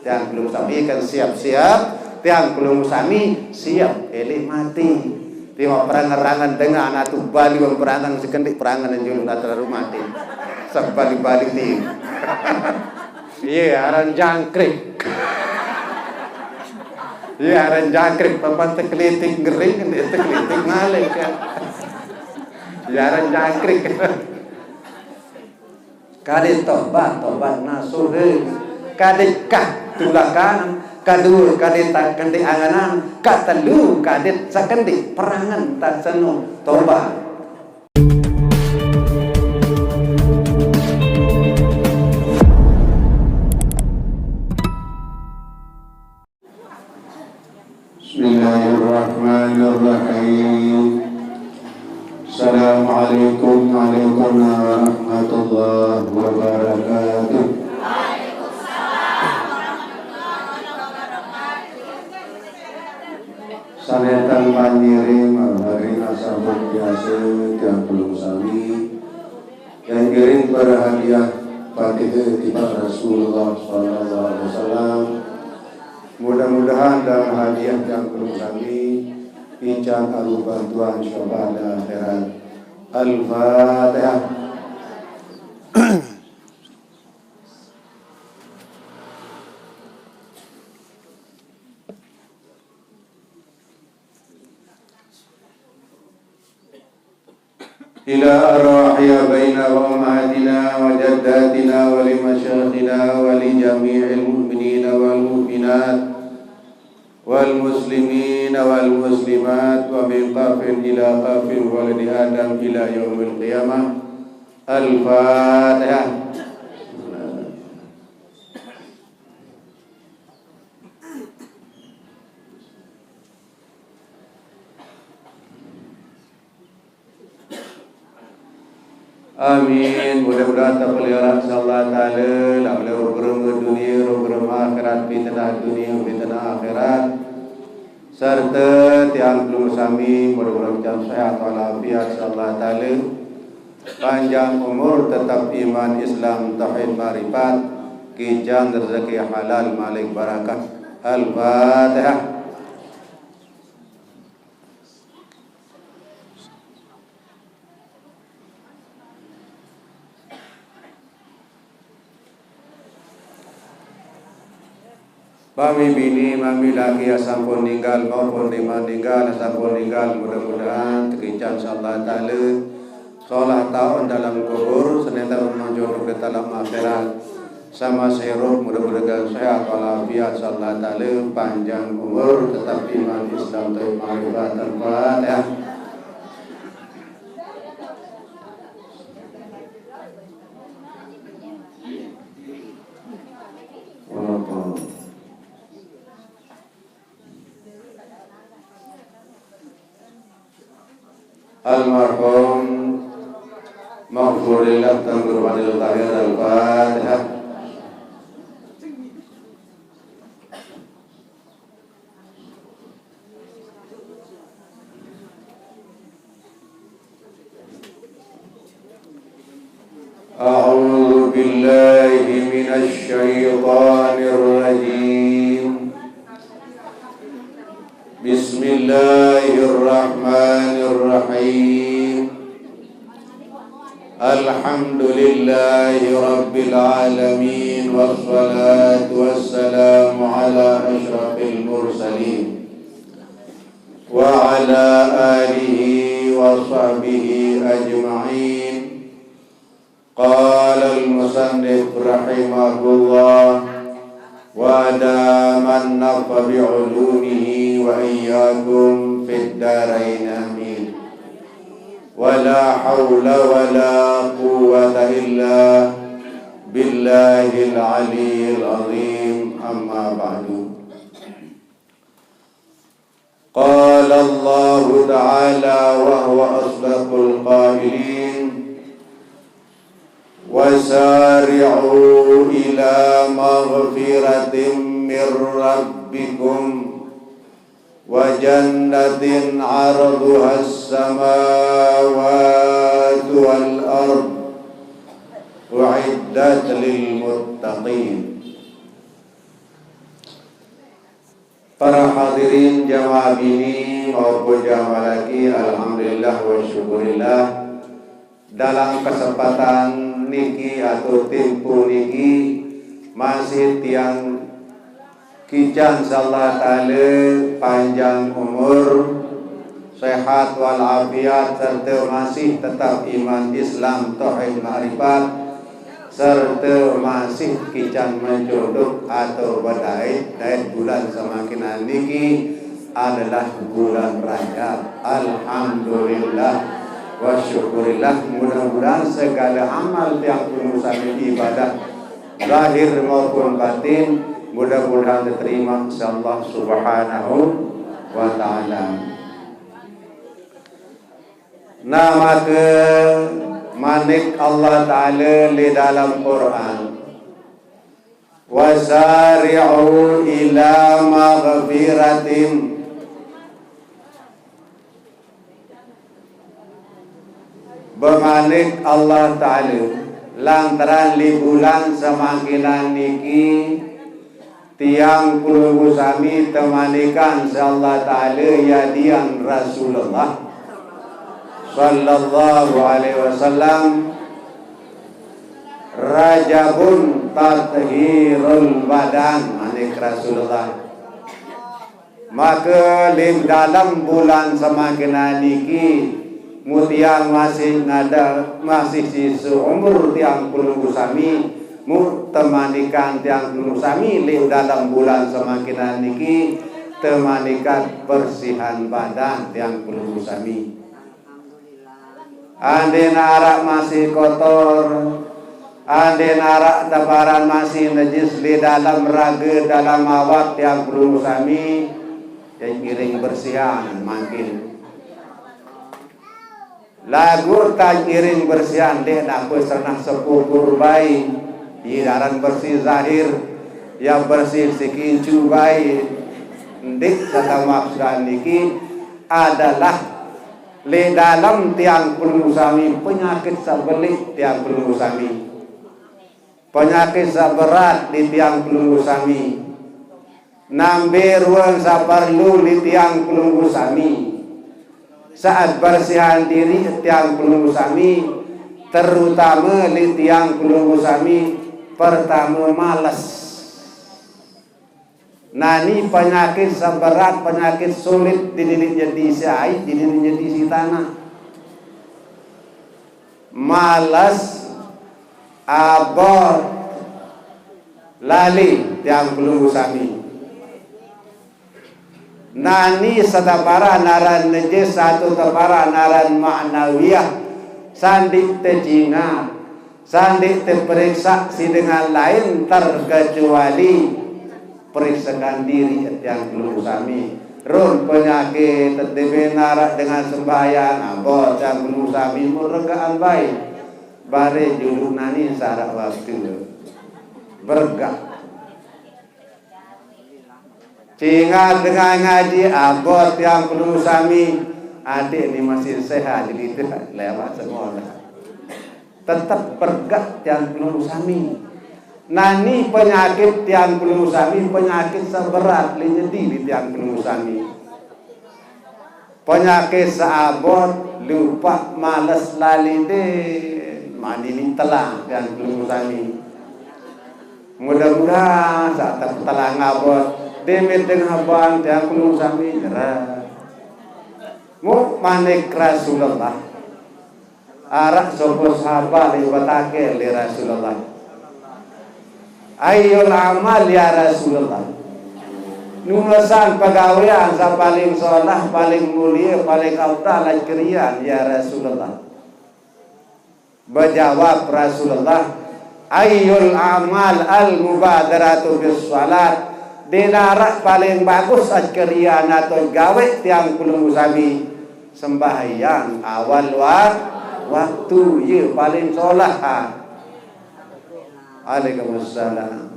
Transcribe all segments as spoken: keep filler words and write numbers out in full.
Tiang kula sami kan siap-siap, tiang kula sami siap elek mati. Tiang perangan-rangan dengan atu bali wong perangan sekendik perangan yang julung terlalu mati. Sebalik-balik tiang. Iya, aran jangkrik. Iya, aran jangkrik, papan tekelitik ngering, tekelitik malik kan. Iya, aran jangkrik. Kadit tobat, tobat nasuha. Kadit kah tulakan. Kadua kadit tak kendik anganan. Katelu kadit sakendik perangan tak seno tobat. Bismillahirrahmanirrahim. Assalamualaikum warahmatullahi wabarakatuh. Sanetan pangiring, hadirin ashabul biasa, tiang kula sami. Yang ngiring berhadiah Fatihah tiba Rasulullah sallallahu alaihi wasallam. Mudah-mudahan dengan hadiah yang kula sami ican alu bantuan syuhada akhirat. Al-Fatihah. إلى أرواح آبائنا وأمهاتنا وجداتنا ولمشايخنا ولجميع المؤمنين والمؤمنات والمسلمين والمسلمات ومن قاف إلى قاف ولد آدم إلى يوم القيامة. الفاتحة. Amin. Mudah-mudahan tapelihara insyaallah taala, la beliau berema dunia, berema akhirat, fitnah dunia, fitnah akhirat. Serta tiang kula sami, mudah-mudahan jam sehat walafiat insyaallah taala. Panjang umur tetap iman Islam tauhid ma'rifat, kijang rezeki halal malik barakah. Al-Fatihah. Mami bini, mami laki yang sampun ninggal maupun dimaninggal yang sampun ninggal, mudah-mudahan tekican insyaallah taala solah taun dalam kubur, senantiasa menunjuk ke dalam akhirat. Sama sehirup mudah-mudahan sehat walafiat insyaallah taala, panjang umur, tetap iman Islam tauhid ma'rifat. Al-Fatihah. Almarhum Maghfurillah Tenggur Fadil Tahir. Al-Fatihah. أعوذ بالله من الشيطان الرجيم. بسم الله الرحمن الرحيم. الحمد لله رب العالمين، والصلاة والسلام على أشرف المرسلين وعلى آله وصحبه أجمعين. قال المصنف رحمه الله وأدام النفع بعلومه وإياكم في الدارين آمين. ولا حول ولا قوة إلا بالله العلي العظيم. أما بعد. قال الله تعالى وهو أصدق القائلين: وسارعوا إلى مغفرة من ربكم وجنة عرضها السماوات والأرض أعدت للمتقين. Para hadirin jamaah bini maupun jamaah laki, alhamdulillah wa syukurillah. Dalam kesempatan niki atau tempo niki, masih tiang kican, insyaallah taala, panjang umur, sehat walafiat, serta masih tetap iman Islam, tauhid, makrifat, serta masih kican mencunduk atau bedait, dait bulan semakin niki adalah bulan Rajab. Alhamdulillah wa syukurillah. Mudah-mudahan segala amal tiang pun sami ibadah zahir maupun batin, mudah-mudahan diterima oleh Allah Subhanahu wa taala. Nah, maka manik Allah Taala di dalam Quran, "Wasari'u ila maghfiratin." Bemanik Allah Taala, lantaran di bulan semakin niki, tiang pelungguh sami temanikan oleh Allah Taala, yadian Rasulullah sallallahu alaihi wasallam, "Rajabun tathirul badan," manik Rasulullah. Maka di dalam bulan semakin niki, mun tiang masih ngada, masih sisa umur tiang pelungguh sami, mu temanikan tiang pelungguh sami di dalam bulan semakin niki, temanikan bersihan badan tiang pelungguh sami. Andai arak masih kotor, andai arak teparan masih najis di dalam raga, dalam awak tiang pelungguh sami, ya ngiring bersihan mangkin. Lagu tak ngiring bersihan dek napa senang sepupur bai, di daran bersih zahir, ya bersih sikincu bai. Ndik kata maksud niki adalah di dalam tiang pelungguh sami, penyakit sabelik tiang pelungguh sami. Penyakit saberat di tiang pelungguh sami. Nambe ruang saperlu di tiang pelungguh sami. Saat bersihan diri tiang pelungguh sami, terutama di tiang pelungguh sami, pertama males. Nani penyakit seberat, penyakit sulit di diri nyedi si ai, di diri nyedi si tanah. Males, abot, lali tiang pelungguh sami. Nani satapara naran najis, satu tapara naran ma'nawiyah, sandik tecingat. Sandik teperiksa si dengan lain terkecuali periksakan diri tiang pelungguh sami. Run penyakit tetibe narak dengan sembahyang, abot tiang pelungguh sami, mun regaan bai. Bare juluk nani sarak waktu. Bergak. Cingat dengan ngaji, abot tiang pelungguh sami. Adik ni masih sehat, jadi itu lewat semua. Tetap bergak tiang pelungguh sami. Nani penyakit tiang pelungguh sami, penyakit seberat li nyedi di tiang pelungguh sami. Penyakit seabot, lupa, males, lali deh, mani ni telang tiang pelungguh sami. Mudah-mudahan saat telang abot, demit dengan abang tiang pelungguh sami nyerah. Mu manik Rasulullah. Arak sopo sahabat li batake li Rasulullah. Ayyul amal ya Rasulullah. Nunasan pagawean sa paling solah, paling mulia, paling afdal kerian ya Rasulullah. Bejawab Rasulullah, ayyul amal al mubadaratu bis salat. Dinarak paling bagus kerian atau gawe tiang pelungguh sami. Sembahyang awal wa-, waktu, ye paling solah. Alaikum wassalam.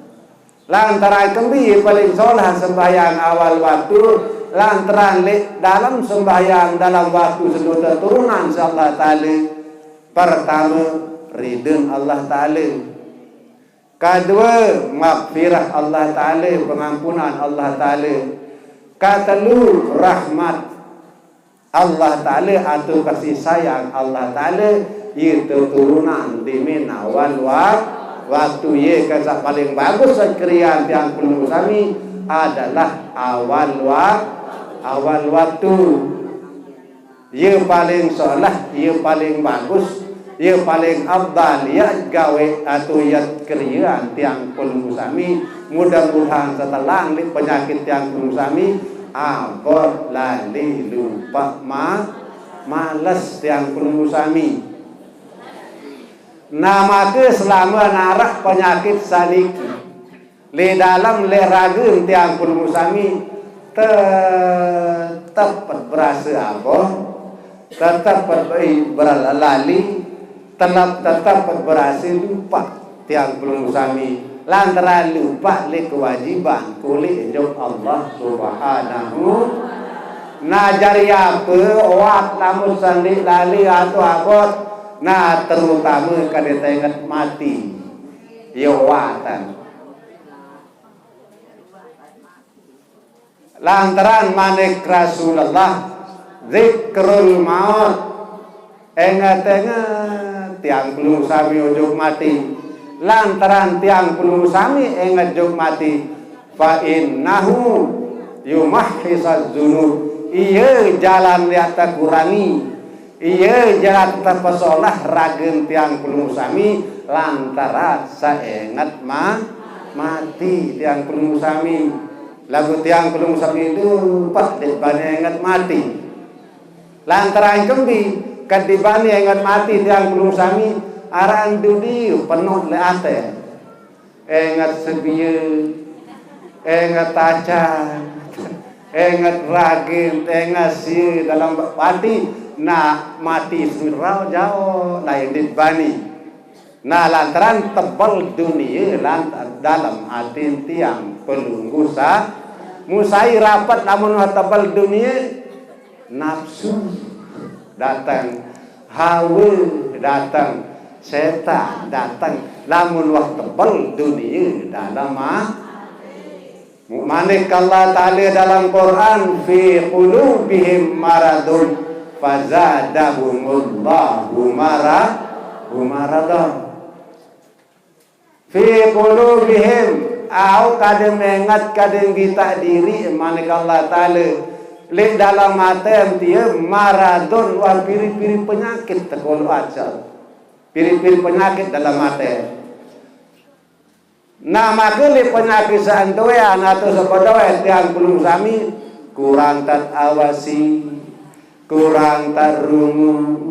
Lantaran kembi paling solah sembahyang awal waktu, lantaran lek dalam sembahyang dalam waktu seduta turunan si Allah Ta'ala. Pertama, ridha Allah Ta'ala. Kedua, maghfirah Allah Ta'ala, pengampunan Allah Ta'ala. Katelu, rahmat Allah Ta'ala atau kasih sayang Allah Ta'ala, ieu turunan dimin awal wa-, waktu. Ieu kan sa paling bagus sakalian tiang pelungguh sami adalah awal wa-, awal waktu. Ieu paling solah, ieu paling bagus, ieu paling afdal, ieu gawe atau ieu keriaan tiang pelungguh sami. Mudah-mudahan satelang di penyakit tiang pelungguh sami, abot, lali, lupa, ma-, males tiang pelungguh sami. Nah, maka selama narak penyakit saniki, le dalam le raga tiang pelungguh sami tetep berasa abot, tetep ber-, berlali, tetep, tetep berasa lupa tiang pelungguh sami. Lantaran lupa le kewajiban kulih jok Allah Subhanahu. Nah, jari apa oat lamun sandi lali atau abot? Nah, terutama kada teingat mati. Ieu oatan. Lantaran manik Rasulullah, zikrul maut, inget-inget tiang pelungguh sami ujug mati. Lantaran tiang pelungguh sami inget jug mati, fa innahu yumahhisaz zunub. Ieu jalan liat takurangi, ieu jalan tapasolah raga tiang pelungguh sami lantaran sainget ma-, mati tiang pelungguh sami. Lagu tiang pelungguh sami lupa dibani inget mati. Lantaran kembi, kadibani inget mati tiang pelungguh sami, aran dudi penuh le ate. Inget sebie, inget acan, inget ragin, inget sie dalam hati. Nah, mati sami rau jauh lain dibani. Nah, lantaran tebel dunia lan-, dalam hati tiang pelungguh sa-, musai rapat lamun wah tebel dunia, nafsu datang, hawa datang, setan datang, lamun wah tebel dunia dalam ha-, manik Allah Ta'ala dalam Quran, fi qulubihim maradun fazadahumullahu mara-, marada. Fi qulubihim, au kada mengat, kada gita diri, manik Allah Ta'ala. Li dalam aten tie maradun, wah piri-piri penyakit tekolo aja. Piri-piri penyakit dalam aten. Nah, maka li penyakit saantuyan atau sabadawa tiang pelungguh sami, kurang tat awasi, kurang tat rungu,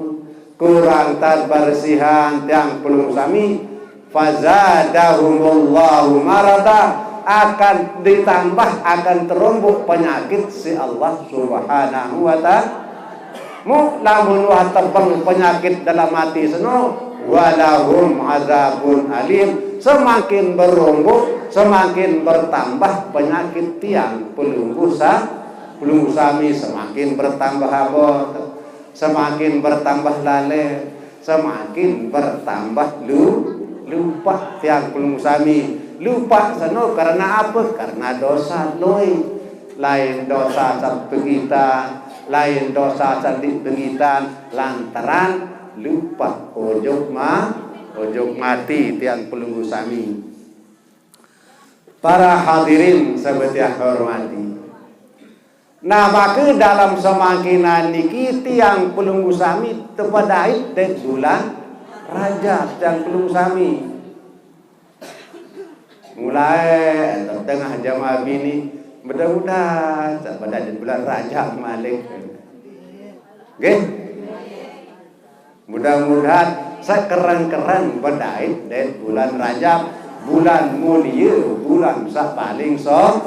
kurang tat barsihan tiang pelungguh sami, fazadahumullahu marada, akan ditambah, akan terombok penyakit si Allah Subhanahu wa Ta'ala. Mu lamun wah tebel penyakit dalam hati seno, walahum azabun alim, semakin berombok, semakin bertambah penyakit tiang pelungguh sa-, pelungguh sami semakin bertambah abot, semakin bertambah lale, semakin bertambah lu-, lupa tiang pelungguh sami. Lupa seno karena apa? Karena dosa loi. Lain dosa sat pengitan, lain dosa sat di pengitan, lantaran lupa ujug ma-, ujug mati tiang pelungguh sami. Para hadirin sabatiang hormati. Nah, maka dalam samangkinan niki tiang pelungguh sami tepadait dek bulan Rajab tiang pelungguh sami. Mulai tengah jamaah bini, mudah-mudahan tepadait dek bulan Rajab malik. Nggih. Mudah-mudahan sakereng-kereng bedait dek bulan Rajab, bulan mulia, bulan sa paling so-,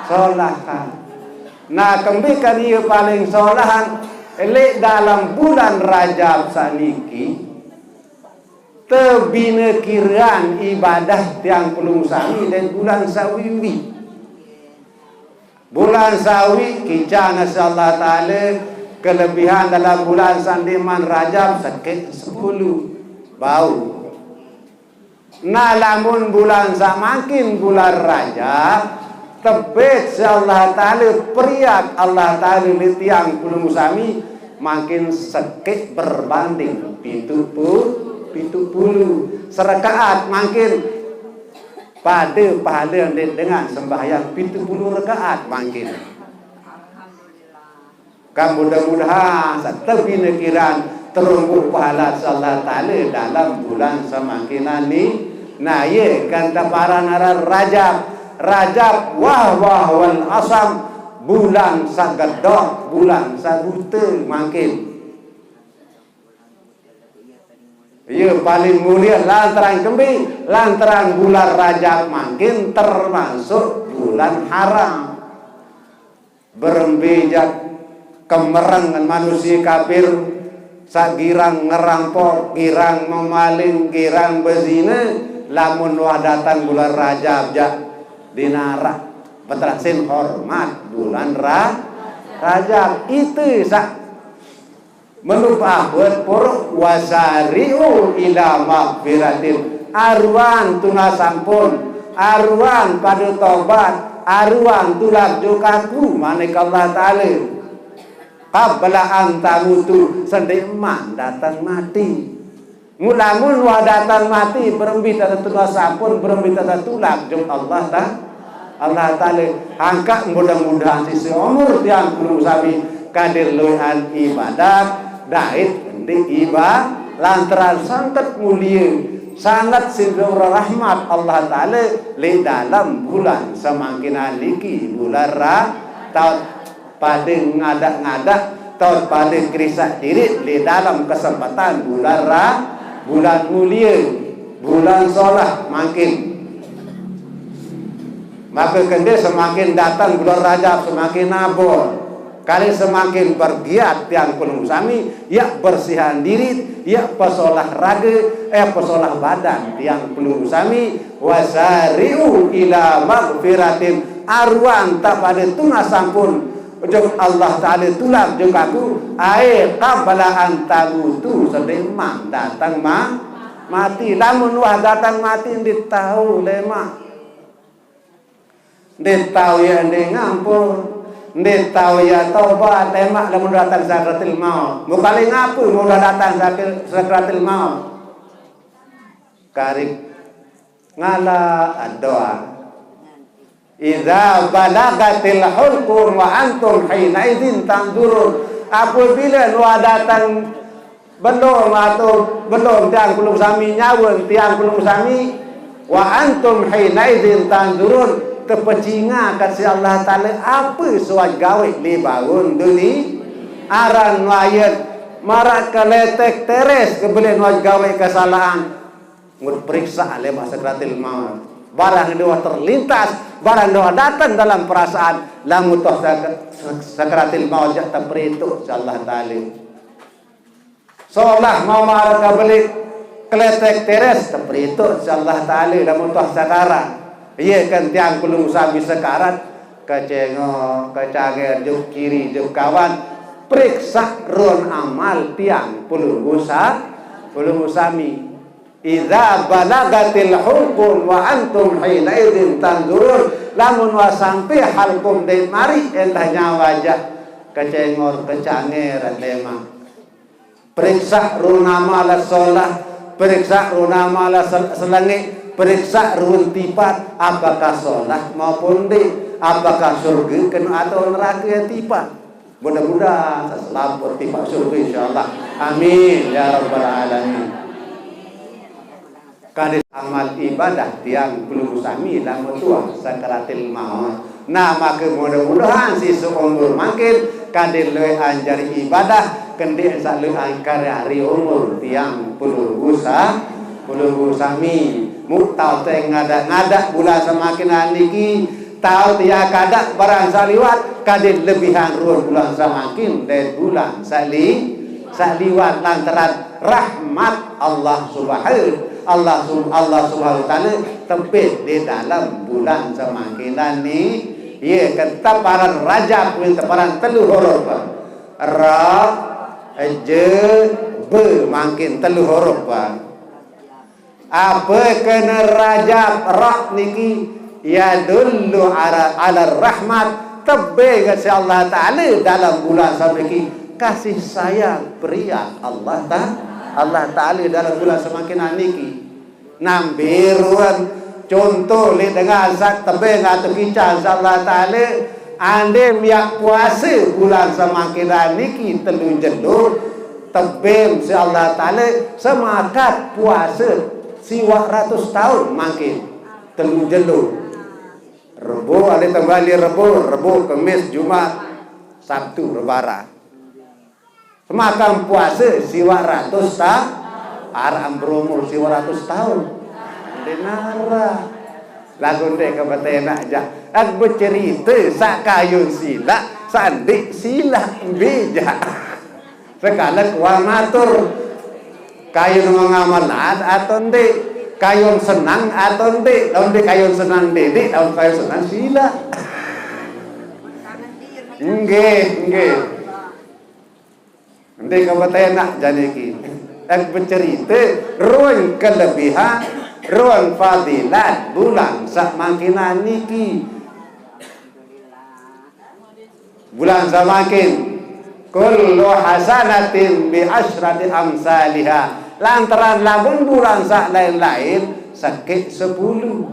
solahan. Nah, kembikan ia paling solahan, elek dalam bulan Rajab saniki, tebina kiran ibadah tiang pelungguh sami dek bulan sawiwi. Bulan sawi kican nasi Allah Ta'ala, kelebihan dalam bulan sandiman Rajab sakit sepuluh bau. Nah, lamun bulan samakin bulan Rajab, Tebet si Allah Ta'ala, periak Allah Ta'ala li tiang pelungguh sami, mangkin sekik berbanding pitu puluh, pitu puluh. Serekaat mangkin pada pahala dengan sembahyang pitu puluh rekaat mangkin. Kan mudah-mudahan satebina kiran terungkup pahala si Allah Ta'ala dalam bulan semangkinan ni. Nah, ye kan taparan aran Rajab. Rajab wah wah wal asam, bulan sagedok, bulan sabuta mangkin. Ye paling mulia lantaran kembi, lantaran bulan Rajab mangkin termasuk bulan haram. Berembe jak kemereng ngan manusia kafir, sak girang ngerampok, girang memaling, girang bezina, lamun wah datang bulan Rajab jak dinarak. Beterasin hormat bulan Ra-, Rajab. Itu sak menubah buat puruk, wasari'u ila magfiratin. Aruan tuna sampun, aruan pada tobat, aruan tulak jukaku, manik Allah Ta'ala. Qabla an tamutu, sendik man datang mati. Mulamun wah datang mati, berembi tata tuna sampun, berembi tata tulak juk Allah ta-, Allah Ta'ala. Angkat mudah-mudahan sisi umur tiang pelungguh sami kadir luihan ibadat, dait endi iba-, lantaran sangat mulia, sangat sindur rahmat Allah Ta'ala li dalam bulan semangkinan niki, bulan Ra-, taun pada ngadak-ngadak, taun pada kerisak diri di dalam kesempatan bulan Ra-, bulan mulia, bulan solah mangkin. Maka kende semakin datang bulan Rajab semakin abon. Kali semakin bergiat tiang pelungguh sami, ya bersihan diri, ya pesolah raga, eh pesolah badan tiang pelungguh sami, wasari'u ila magfiratin, aruan tak pada tuna sampun. Ujung Allah Ta'ala tulak juk aku, ai qabla an tamutu, sedemang datang ma-, mati. Lamun wah datang mati, ndik tahu lemak. Ndik tahu ya ndik ngampun. Ndik tahu ya taubat, lemak lamun datang sakratil maut. Mukali ngapu mun datang sakra-, sakratil maut. Karik ngala doa. Idza balagatil hulqum wa antum hina idzin tanzurun. Apabila nuah datang belum atau belum tiang pelungguh sami, nyawa tiang pelungguh sami, wa antum hina idzin tanzurun, tepecinga kat si Allah Ta'ala apa suai gawe li baun duni, aran nuah ayat marak keletek teres kebeli nuah gawe kesalahan. Ngut periksa lemak sakratil maut. Barang doa terlintas, barang doa datang dalam perasaan, lamun toh sak-, sakratil maut jak teperituk si Allah Ta'ala. Solah mau marah kabeli keletek teres, teperituk si Allah Ta'ala, lamun toh sakarat. Iya kan tiang pelungguh sami sakarat, kecengok, kecager, juk kiri, juk kawan, periksa run amal tiang pelungguh sa-, pelungguh sami. Idza balagatil hulqum wa antum hina idzin tanzurun. Lamun wah sampai halqum dek mari endah nyawa jak kecengor kecanger lemak. Periksa run amal solah, periksa run amal sel-, selangit, periksa run tipat apakah solah maupun ndik, apakah surga kena atau neraka tipat. Mudah-mudahan selamat tiba surga insyaallah. Amin ya rabbal alamin. Kadis amal ibadah tiang pelungguh sami lamun tuah sakaratil maut. Nah, maka mudah-mudahan si seumur mangkin kadis luean jari ibadah, kendis sak luean karya hari umur tiang pelungguh sa-, pelungguh sami. Mutau teh ngadak-ngadak bulan semakin niki, tau tia kadak barang saliwat, kadin lebihan ruh bulan samakin dek bulan sali-, saliwat lantaran rahmat Allah Subhanahu, Allah Sub-, Allah Subhanahu wa Ta'ala tebit di dalam bulan samakinan ni, ye, ke teparan Rajab ni teparan telu huruf. Ra, je, be, mangkin telu huruf. Apa kena Rajab, ra niki Yadullu ala, ala rahmat, tebeng siq Allah Taala dalem bulan saq niki kasih sayang periak Allah Ta-, Allah Taala dalem bulan saq mangkin niki. Nambe ruen contoh leq dengan saq tebeng atau kicang siq Allah Taala, andin miaq puase bulan saq mangkin niki telu jelo, tebeng siq Allah Taala semakat puase siwaq ratus taun mangkin. Telu jelo. Rebo, ale tembali Rebo, Rebo, Kemis, Jumat, Sabtu, Rebara. Semakan puase siwaq ratus ta-, araq berumur siwaq ratus taun. Ndeq naraq. Laguq ndeq kebetenak jaq. Ak becerite saq kayun silaq, saq ndeq silaq, mbe jaq. Sekaleq wah matur, kayun mengamelan atau ndeq? Kayun senang atau ndeq? Lamun ndeq kayun senang, ndeq, ndeq, lamun kayun senang, silaq. Nggih, nggih. Ndeq kebetenak jaq niki. Eh, becerite ruen kelebihan, ruen fadilat bulan saq mangkinan niki. Bulan saq mangkin, kullu hasanatin bi asyrati amsaliha. Lantaran lamun bulan saq lain-lain, sekeq sepulu.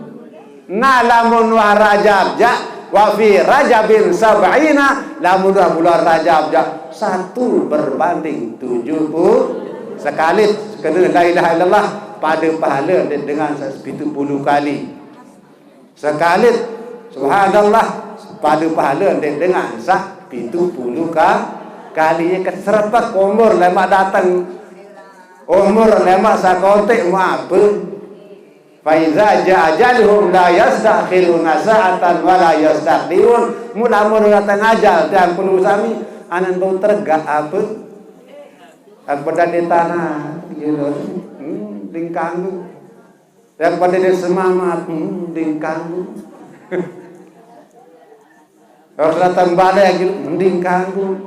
Nah, lamun wah Rajab jaq, wa fi Rajabin sab'ina, lamun wah bulan Rajab jaq, satu berbanding tujuh puluh. Sekaliq kene la ilaha illallah, pade pahale ndeq dengan saq pitu pulu kali. Sekaliq subhanallah, pade pahale ndeq dengan saq pitu pulu ka-, kali. Ye keserepek umur lemaq dateng. Umur lemaq sakoteq mape. Fa iza jaa ajaluhum la yastakhiruna sa'atan wa la yastaqdimun. Mula-mula dateng ajal tiang pelungguh sami, anen bau teregak ape? Ape dadi tanah, gitu. Hmm, dingkang. Yang pada dia semamat, hmm, dingkang. Kalau datang badai, gitu, mending kanggo.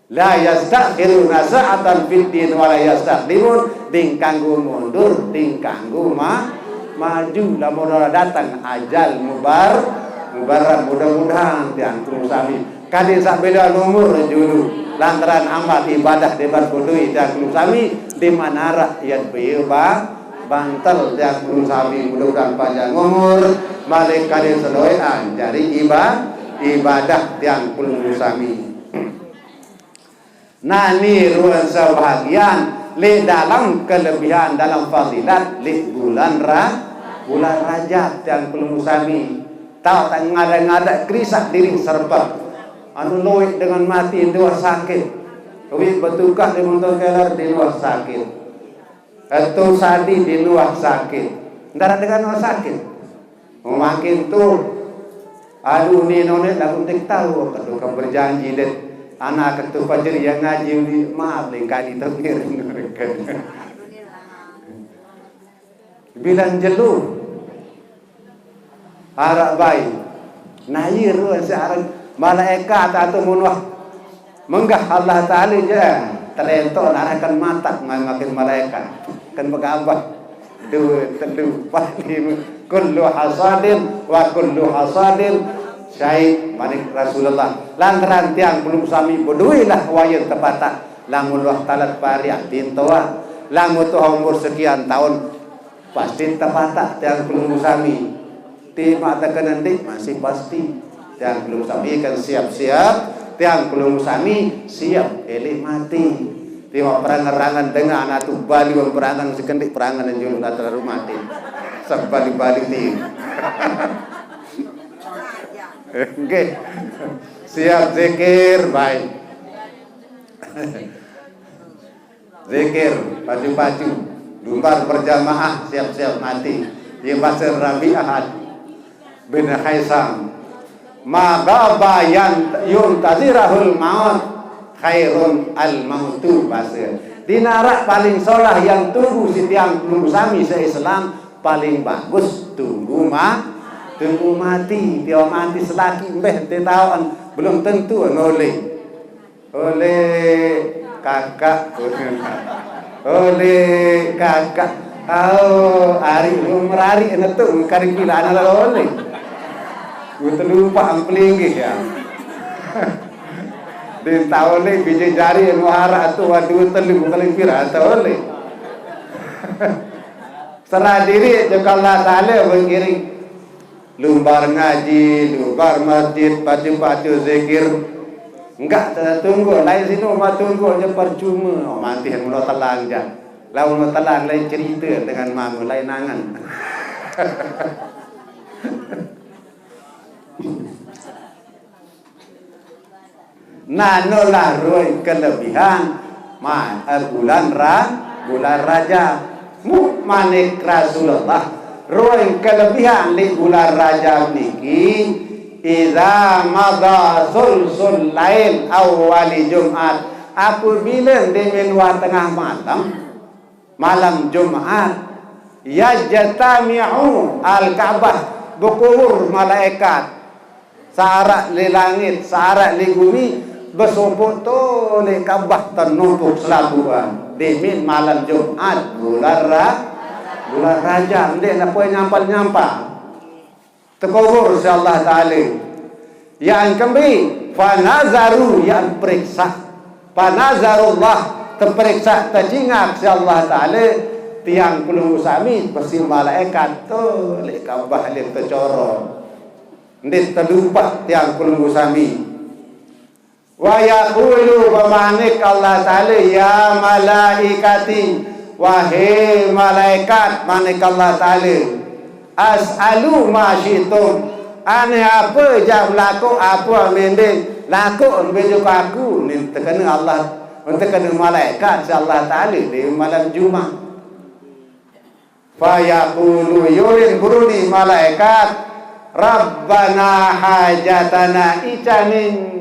La yastakhiruna sa'atan fid din wa la yastaqdimun. Ding kanggo mundur, ding kanggo ma-, maju. Lamun ora dateng ajal mubar-, mubarak. Mudah-mudahan tiang pelungguh sami kadin saq beda umur julu lantaran amal ibadah debat bodoi tiang pelungguh sami, di mana araq yat beye ba-, bantel tiang pelungguh sami. Mudah-mudahan panjang umur, malik kadin seloean jari iba-, ibadah tiang pelungguh sami. Nani ruen sebahagian leq dalem kelebihan dalem fadilat leq bulan Ra-, bulan Rajab tiang pelungguh sami. Tao tak ngadeq-ngadeq kerisaq diriq serepet. Anu lueq dengan mati ndeq uah sakit. Lueq betukaq leq montor keler ndeq uah sakit. Eto sadi ndeq uah sakit. Ndaraq dengan uah sakit. Memakin tu, aduh, ni noneq laguq ndeq tao, ketu kan berjanji deh. Anak ketu pajer yang ngaji uni, maaf, lingkani tengir. Bilang jelo. Araq bai. Nah, ie ruen saq araq malaekat atau mun wah menggah Allah Taala je, terentok narakan matak ngan makin malaekat. Kan begabah. Due, telu, pat, lime. Kullu hasadin wa kullu hasadin syahid, manik Rasulullah. Lantaran tiang pelungguh sami bedoe lah wayen tepatak. Lamun wah talet pariak tintoan. Lamun tuh umur sekian tahun, pasti tepatak tiang pelungguh sami. Timaq tekenen ndeq masih pasti. Tiang pelungguh sami kan siap-siap, tiang pelungguh sami siap eleq mati. Timaq perangen-rangen dengan atu bali wan perangen sekendik perangen julu latar rumah ti. Sebali-bali ti. Nggih. Siap zikir, baik. Zikir, pacu-pacu. Lumbar berjamaah, siap-siap mati. Ye base Rabi'ah bin Haisam. Ma ghaba yan-, yuntazirahul maut khairun al mautu, base. Ndeq araq paling solah yang tunggu siq tiang pelungguh sami se-Islam, paling bagus tunggu ma-, tunggu mati. Tiang mati selaki mbeh ndeq taoqen, belum tentu noleh. Oleh kakak. Oleh kakak. Oh, ari lu merari ene tu kari kila ana lole. Betul lupa ang pelinggih ya. Din tahu le biji jari muara tu waduh telu kali pira tahu le. Serah diri je Allah Taala bengkiri. Lumbar ngaji, lumbar masjid, pacu-pacu zikir. Enggak tunggu, lain sini rumah tunggu je percuma. Oh, mati mula telang je. Lalu mula telang lain cerita dengan mama lain angan. Nah, nolah roi kelebihan ma, eh, bulan ra, bulan Rajab. Mu manik Rasulullah, roi kelebihan li bulan Rajab niki, idza madha sulsul lail awwali Jumat, apabila diminwa tengah malam, malam Jumat, yajtami'u al-Ka'bah, berkumpul malaikat. Saarak li langit, saarak li gumi, besumpuk tu li Ka'bah tenumpuk selabuan. Dimin malam Jumat, bulan Ra-, bulan Rajab, ndik nak poi nyampal-nyampal. Tekubur si Allah Taala. Yang kembi, fanazaru, yang periksa. Fanazarullah, teperiksa, tejingak si Allah Taala, tiang pelunggu sami, besi malaikat tu, li Ka'bah li tecoro. Ndik telupa tiang pelunggu sami. Wa yaqulu, bemanik Allah Taala, "Ya malaikati, wahai malaikat," manik Allah Taala, "as'alu ma syi'tum." Ane apa jam laku, apa mending laku, mending aku ni tekena Allah, tekena malaikat si Allah Taala di malam Jumat. Fayaqulu, yurin buruni malaikat, "Rabbana hajatana," icanin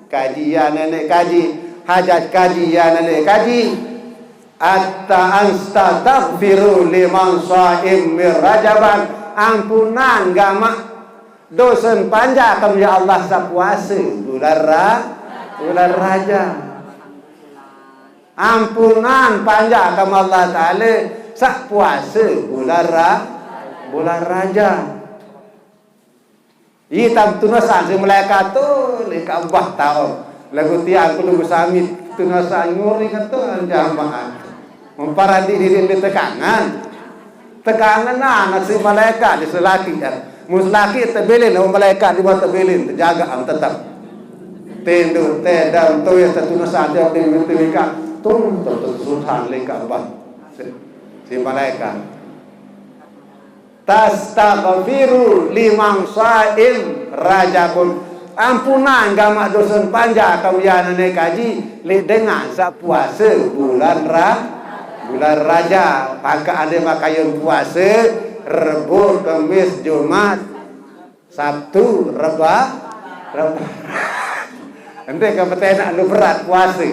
kaji ya nenek kaji, hajat kaji ya nenek kaji. Atta anstataghfiru liman saim min Rajaban, ampunan gamak dosen panjang kam ya Allah sapuasa bulan Ra-, bulan Rajab. Ampunan panjang kam Allah Taala sak puasa bulan Ra-, bulan Rajab. Itam tunasan si malaikat tu li Ka'bah tahu. Lagu tiang ku nunggu samit tunasan nguri kata jamaah. Memparadi diri di tekangan. Tekangan anak si malaikat di selaki kan. Mun selaki tebelin, oh malaikat di bawah tebelin, terjaga am tetap. Tinduk, tedam, tu yang tertunas saja di mimpi mereka. Tum, tum, tum, sultan lengkap bah. Si, si malaikat. Tastaghfiru liman saim Rajabun. Ampunan gamak dosen panjang kam ya nenek kaji. Li dengan sak puasa bulan Ra-, bulan Rajab. Pangka ada makayun puasa, Rebo, Kemis, Jumat, Sabtu, Reba, Reba. Ente ke betenak lu berat puasa.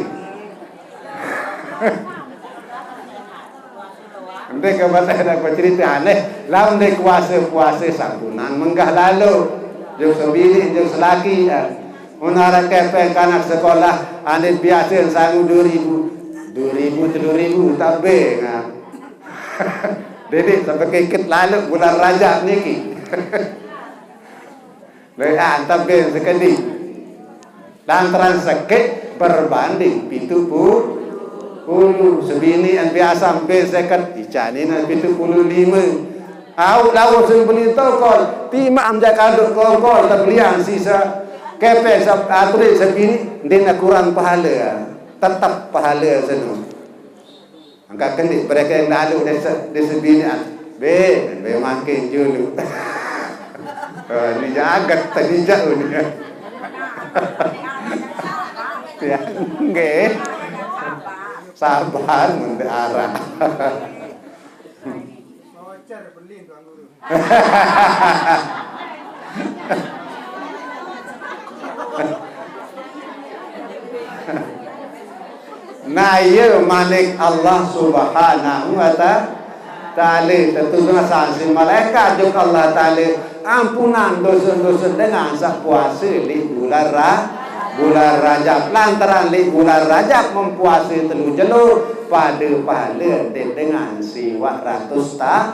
Ente ke betenak ku cerita aneh. Lam de kuasa puasa sampunan menggah lalu. Jung sebini, jung selaki. Mun arep kepeng kanak sekolah, ane biasa sangu dua ribu. Dua ribu, tiga ribu, tak be, ngah. Dedek sampai keket lalu bulan Rajab niki. Lean tak be sekedi. Lantaran sakit berbanding pitu puluh. Puluh. Sebini an biasa be seket, icanin an pitu puluh lima. Au lawas sing beli tokol, timak am jakaduk kongkol, terbelian sisa. Kepeng sab-, atrik sebini, dina kurang pahala. Tetap pahala seno. Angkat kendi, mereka yang lalu desa, desa bini, ah. Be, be makin julu. Oh, ni jagat, tadi jauh ni. Ya, nggih. Sabar, mun arah. Nah, iya manik Allah Subhanahu wa ta-, Ta'ala. Tentu dengan sanksi malaikat juga Allah Ta'ala. Ampunan dosa-dosa dengan sak puasa di bulan Ra-, Bulan Rajab. Lantaran leq bulan Rajab mempuase telu jelo, pade pahale ndeq dengan siwaq ratus ta-,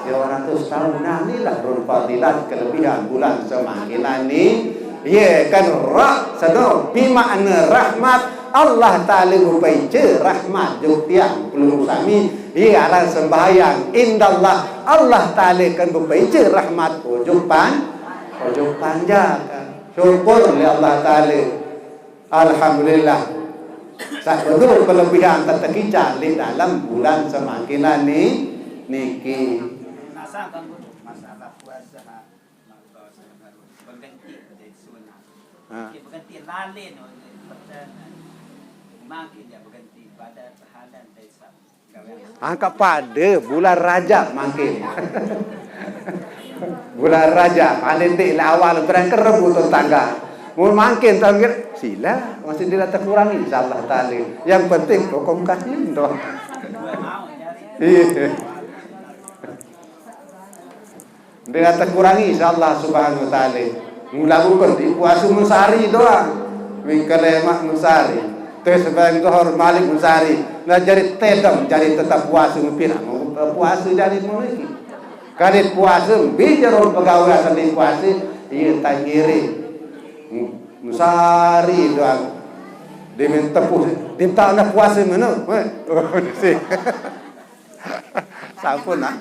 siwaq ratus taun. Nah, inilah run fadilat kelebihan bulan semangkilan ni. Ye, kan ra-, seno, bi makna rahmat. Allah Taala bepaice rahmat jok tiang pelungguh sami. Ye, aran sembahyang indallah. Allah Taala kan bepaice rahmat ojok pan-, ojok panjak. Syukur leq Allah Taala. Alhamdulillah. Saq bedoe kelebihan tetekican leq dalem bulan semangkilan ni, niki. Ha. Angkaq pade bulan Rajab mangkin. Bulan Rajab, ane ndeq leq awal, terang kerem utung tanggal. Mun mangkin tahun kir-, sila, masih tidak terkurangi, insyaallah taala. Yang penting hukum kahin doang. Iya. Ndeq araq tekurangi, insyaallah subhanahu wa taala. Mula bukan di puase mesari doang. Mingke lemaq mesari. Terus sembahyang Zuhur malik mesari. Nah, jari tedem, jari tetep puase, mepin puase jari memiliki. Kali puase, mbe jero pegawe asal di puase, iya tak ngiring. Mesari doang. Dia minta puase, dia minta anak puase mana? Weh. Sampun, Nak.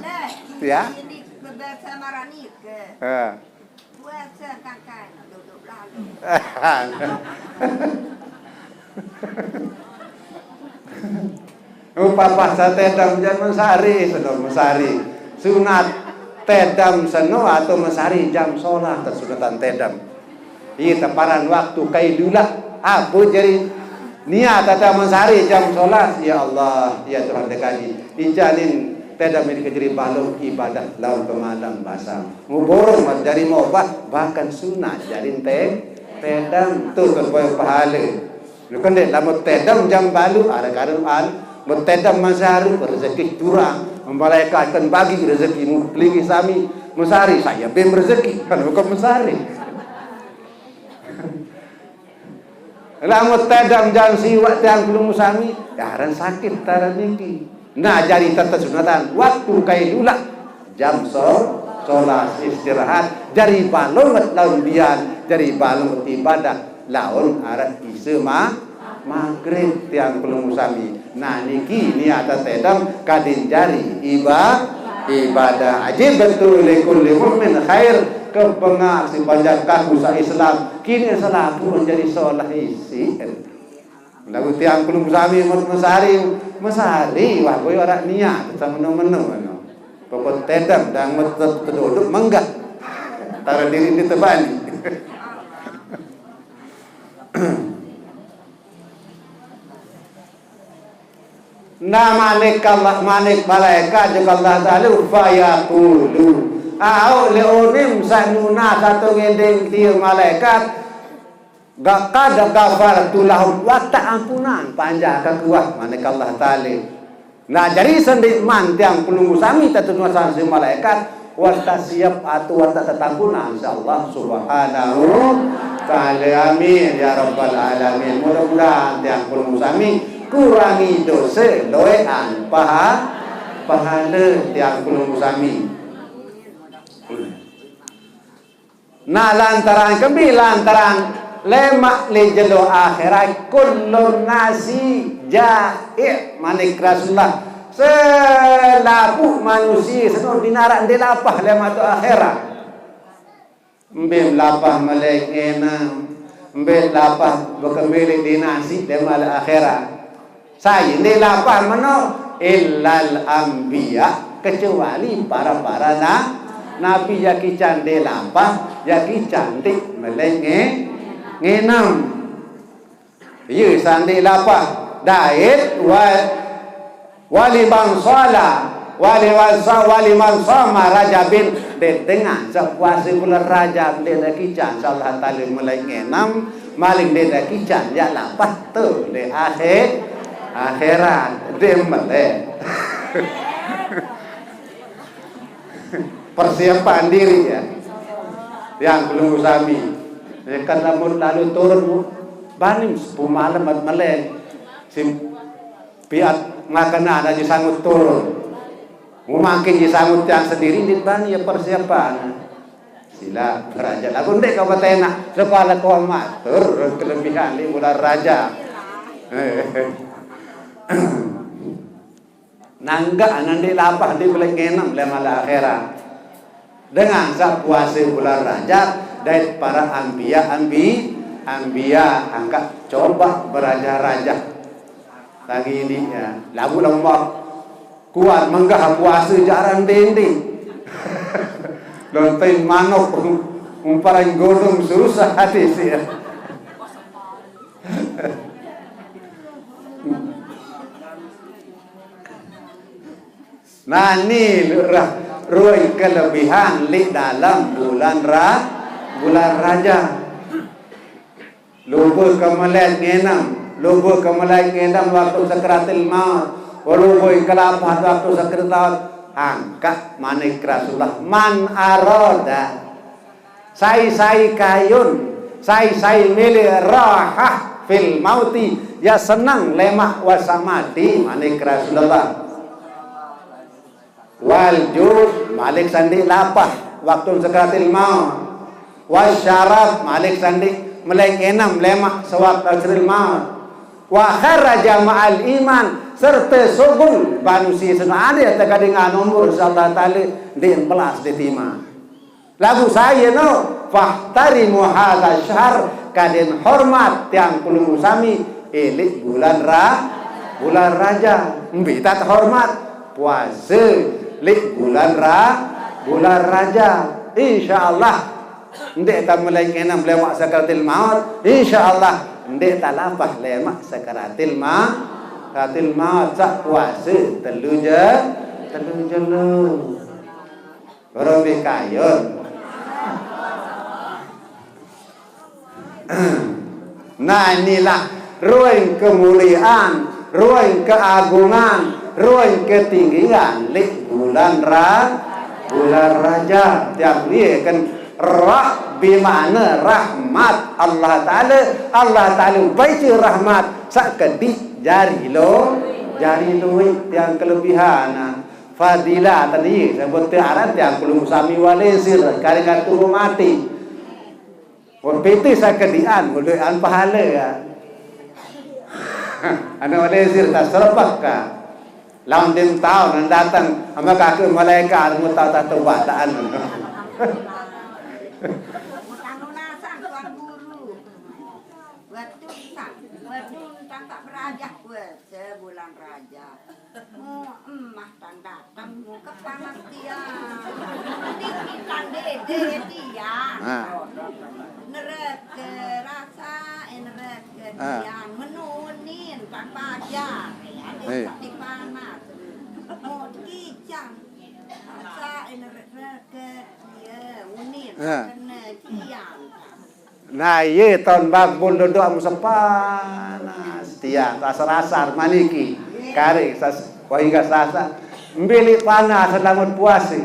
Ya. Ini beberapa marani ke? Eh. Puasa kakak duduk lalu. Upapah satedem jam mesari, seno mesari. Sunat tedem seno atau mesari jam solat, sunatan tedem. Ie teparan waktu kailulah. Ape jari niat ate mesari jam solat? Ya Allah, ya Tuhan dekaji. Icanin tedem ini kejeri balung ibadah laun pemalem basang. Muburung mat jari mobah, bahkan sunat jari te-, tedem. Tu terpoyong pahale. Lu kan dek, lamun tedem jam baluq, araq karuan. Mun tedem masih araq, rezeki turang. Malaikat kan bagi rezekimu, pelinggih sami. Mesari, saya bem rezeki. Kan bukan mesari. Lamun tedem jam siwaq tiang pelungguh sami, ya aran sakit taran niki. Nah, jari tata sunatan, waktu kailulah, jam so-, solat istirahat, jari balonget laun bian, jari balonget ibadah, laun araq ise ma-, magrib tiang pelungguh sami. Nah, niki niat tedem kadin jari iba-, ibadah. Ajib betul li kulli mukmin khair, kepengaq siq panjak kaku saq Islam, kini selapuq jari solah isiq. Laguq tiang pelungguh sami mut mesari, mesari, wah, boyaq araq niat, semeno-meno, meno. Pokok tedem, dang mut ted-, teduduk menggah. Tara diri di tebani. Nah, manik Allah, manik malaikat jok Allah Taala, fayaqulu. Au leq onim saq nunas atau ngendeng tie malaikat, Ga-, qad ghafartu lahum, wah teampunang panjak kekuah, manik Allah Taala. Nah, jari sendeqman tiang pelungguh sami tetunas siq malaikat, wah tesiep atau wah tetampunang siq Allah Subhanahu Taala. Amin ya rabbal alamin. Mudah-mudahan tiang pelungguh sami kurangi dose, loeqan paha-, pahale tiang pelungguh sami. Nah, lantaran kembe? Lantaran lemaq leq jelo akhirat, kullun nasi ja'i', manik Rasulullah. Selapuq manusie seno ndeqn araq ndeq lapah lemaq leq akhirat. Mbe lapah meleq nginem, mbe lapah bekembe leq nasi lemaq leq akhirat. Sai ndeq lapah meno? Illal anbiya, kecuali para-para na-, nabi, jaq ican ndeq lapah, jaq ican ndeq meleq nge-, nginem. Ie saq ndeq lapah, dait wa-, waliman shala, waliman sa-, waliman sama Rajabin, ndeq dengan saq puase bulan Rajab, ndeq leq ican, insyaallah taala meleq nginem. Maling ndeq leq ican, jaq lapah tu leq akhir-, akhirat. Ndeq meleq. Persiapan diri, ya. Tiang pelungguh sami. Ya, kan lamun lalo turun, Bu. Bani sepuh malem mat meleng. Sim piat ngakena ada ji sangut turun. Mumangkin ji sangut tiang sendiri, ndeq bani ye persiapan. Sila beraja lagu ndeq ke betenak, sepala komat, tur kelebihan di bulan Rajab. Nangga anak ndeq lapah, ndeq belet ngenem leman akhirat. Dengan saq puase bulan Rajab dait para anbiya, ambi-, anbiya angkat coba beraja-raja. Lagi ini ya, lagu lembab. Kuat menggah puase jarang dending. Lontain manuk, umparan gunung susah hati sih ya. Nah, ni rah-, rue kelebihan leq dalem bulan Ra-, bulan Rajab. Lobe kemelet ngenem, lobe kemelet ngenem waktu sakaratil maut. Lobe kelapah waktu sakaratil maut. Angkat manik Rasulullah, "Man arada." Sai-sai kayun, sai-sai mele rahah fil mauti, ya seneng lemaq wasa mati, manik Rasulullah. Wal ju', malik sandiq lapah, waktu sakaratil maut. Wasyarab, malik sandiq meleng enem lemaq sewaktu sakaratil maut. Wa kharaja ma'al iman, serte sugul banusie seno ade tekadingan umur, insyaallah taala ndeq empelas ditima. Laguq sai no, fahtarimu hadza syahr, kaden hormat tiang pelungguh sami, eh, leq bulan Ra-, bulan Rajab. Mbe tat hormat? Puase leq bulan Ra-, bulan Rajab. Insyaallah, ndeq tameleng enem lemaq sakaratil maut. Insyaallah, ndeq talapah lemaq sakaratil ma-, sakaratil maut. Saq puase telu je-, telu jelo. Berembe kayun. Nah, inilah ruen kemuliean, ruen keagungan, ruen ketinggian leq bulan Ra-, bulan Rajab. Tiang lieken rah bimane rahmat Allah Taala, Allah Taala baice rahmat saq kediq jari lo-, jari lueq tiang kelebihan. Fadilah tadi sebut aran tiang pelungguh sami walesir, karing atu mati. Wah, piti sakedian, muduan pahale ya. Anu walesir tak serepek ka. Laun dim taun dateng, ama kake malaikat, anu tau tak tebadaan. Utang lunasan, Tuan Guru. Wedun tak, wedun tak, tak berajah puase bulan Rajab. Oh, emah tan dateng, kepanas tiang. Mending kita dede tiang. Ah. Nereke rasa, eh, nereke ah. Tiang. Menunin tan pajar. Ade eh. Sakit panas. Mau kijang. Rasa, eh, nereke, iya, unin. Ah. Kena tiang. Nah, iye taun babul dodok amun sepanas tiang, asar-asar maniki. Kari sas-, wah, inggah sasa. Mbilik panas selamet puase.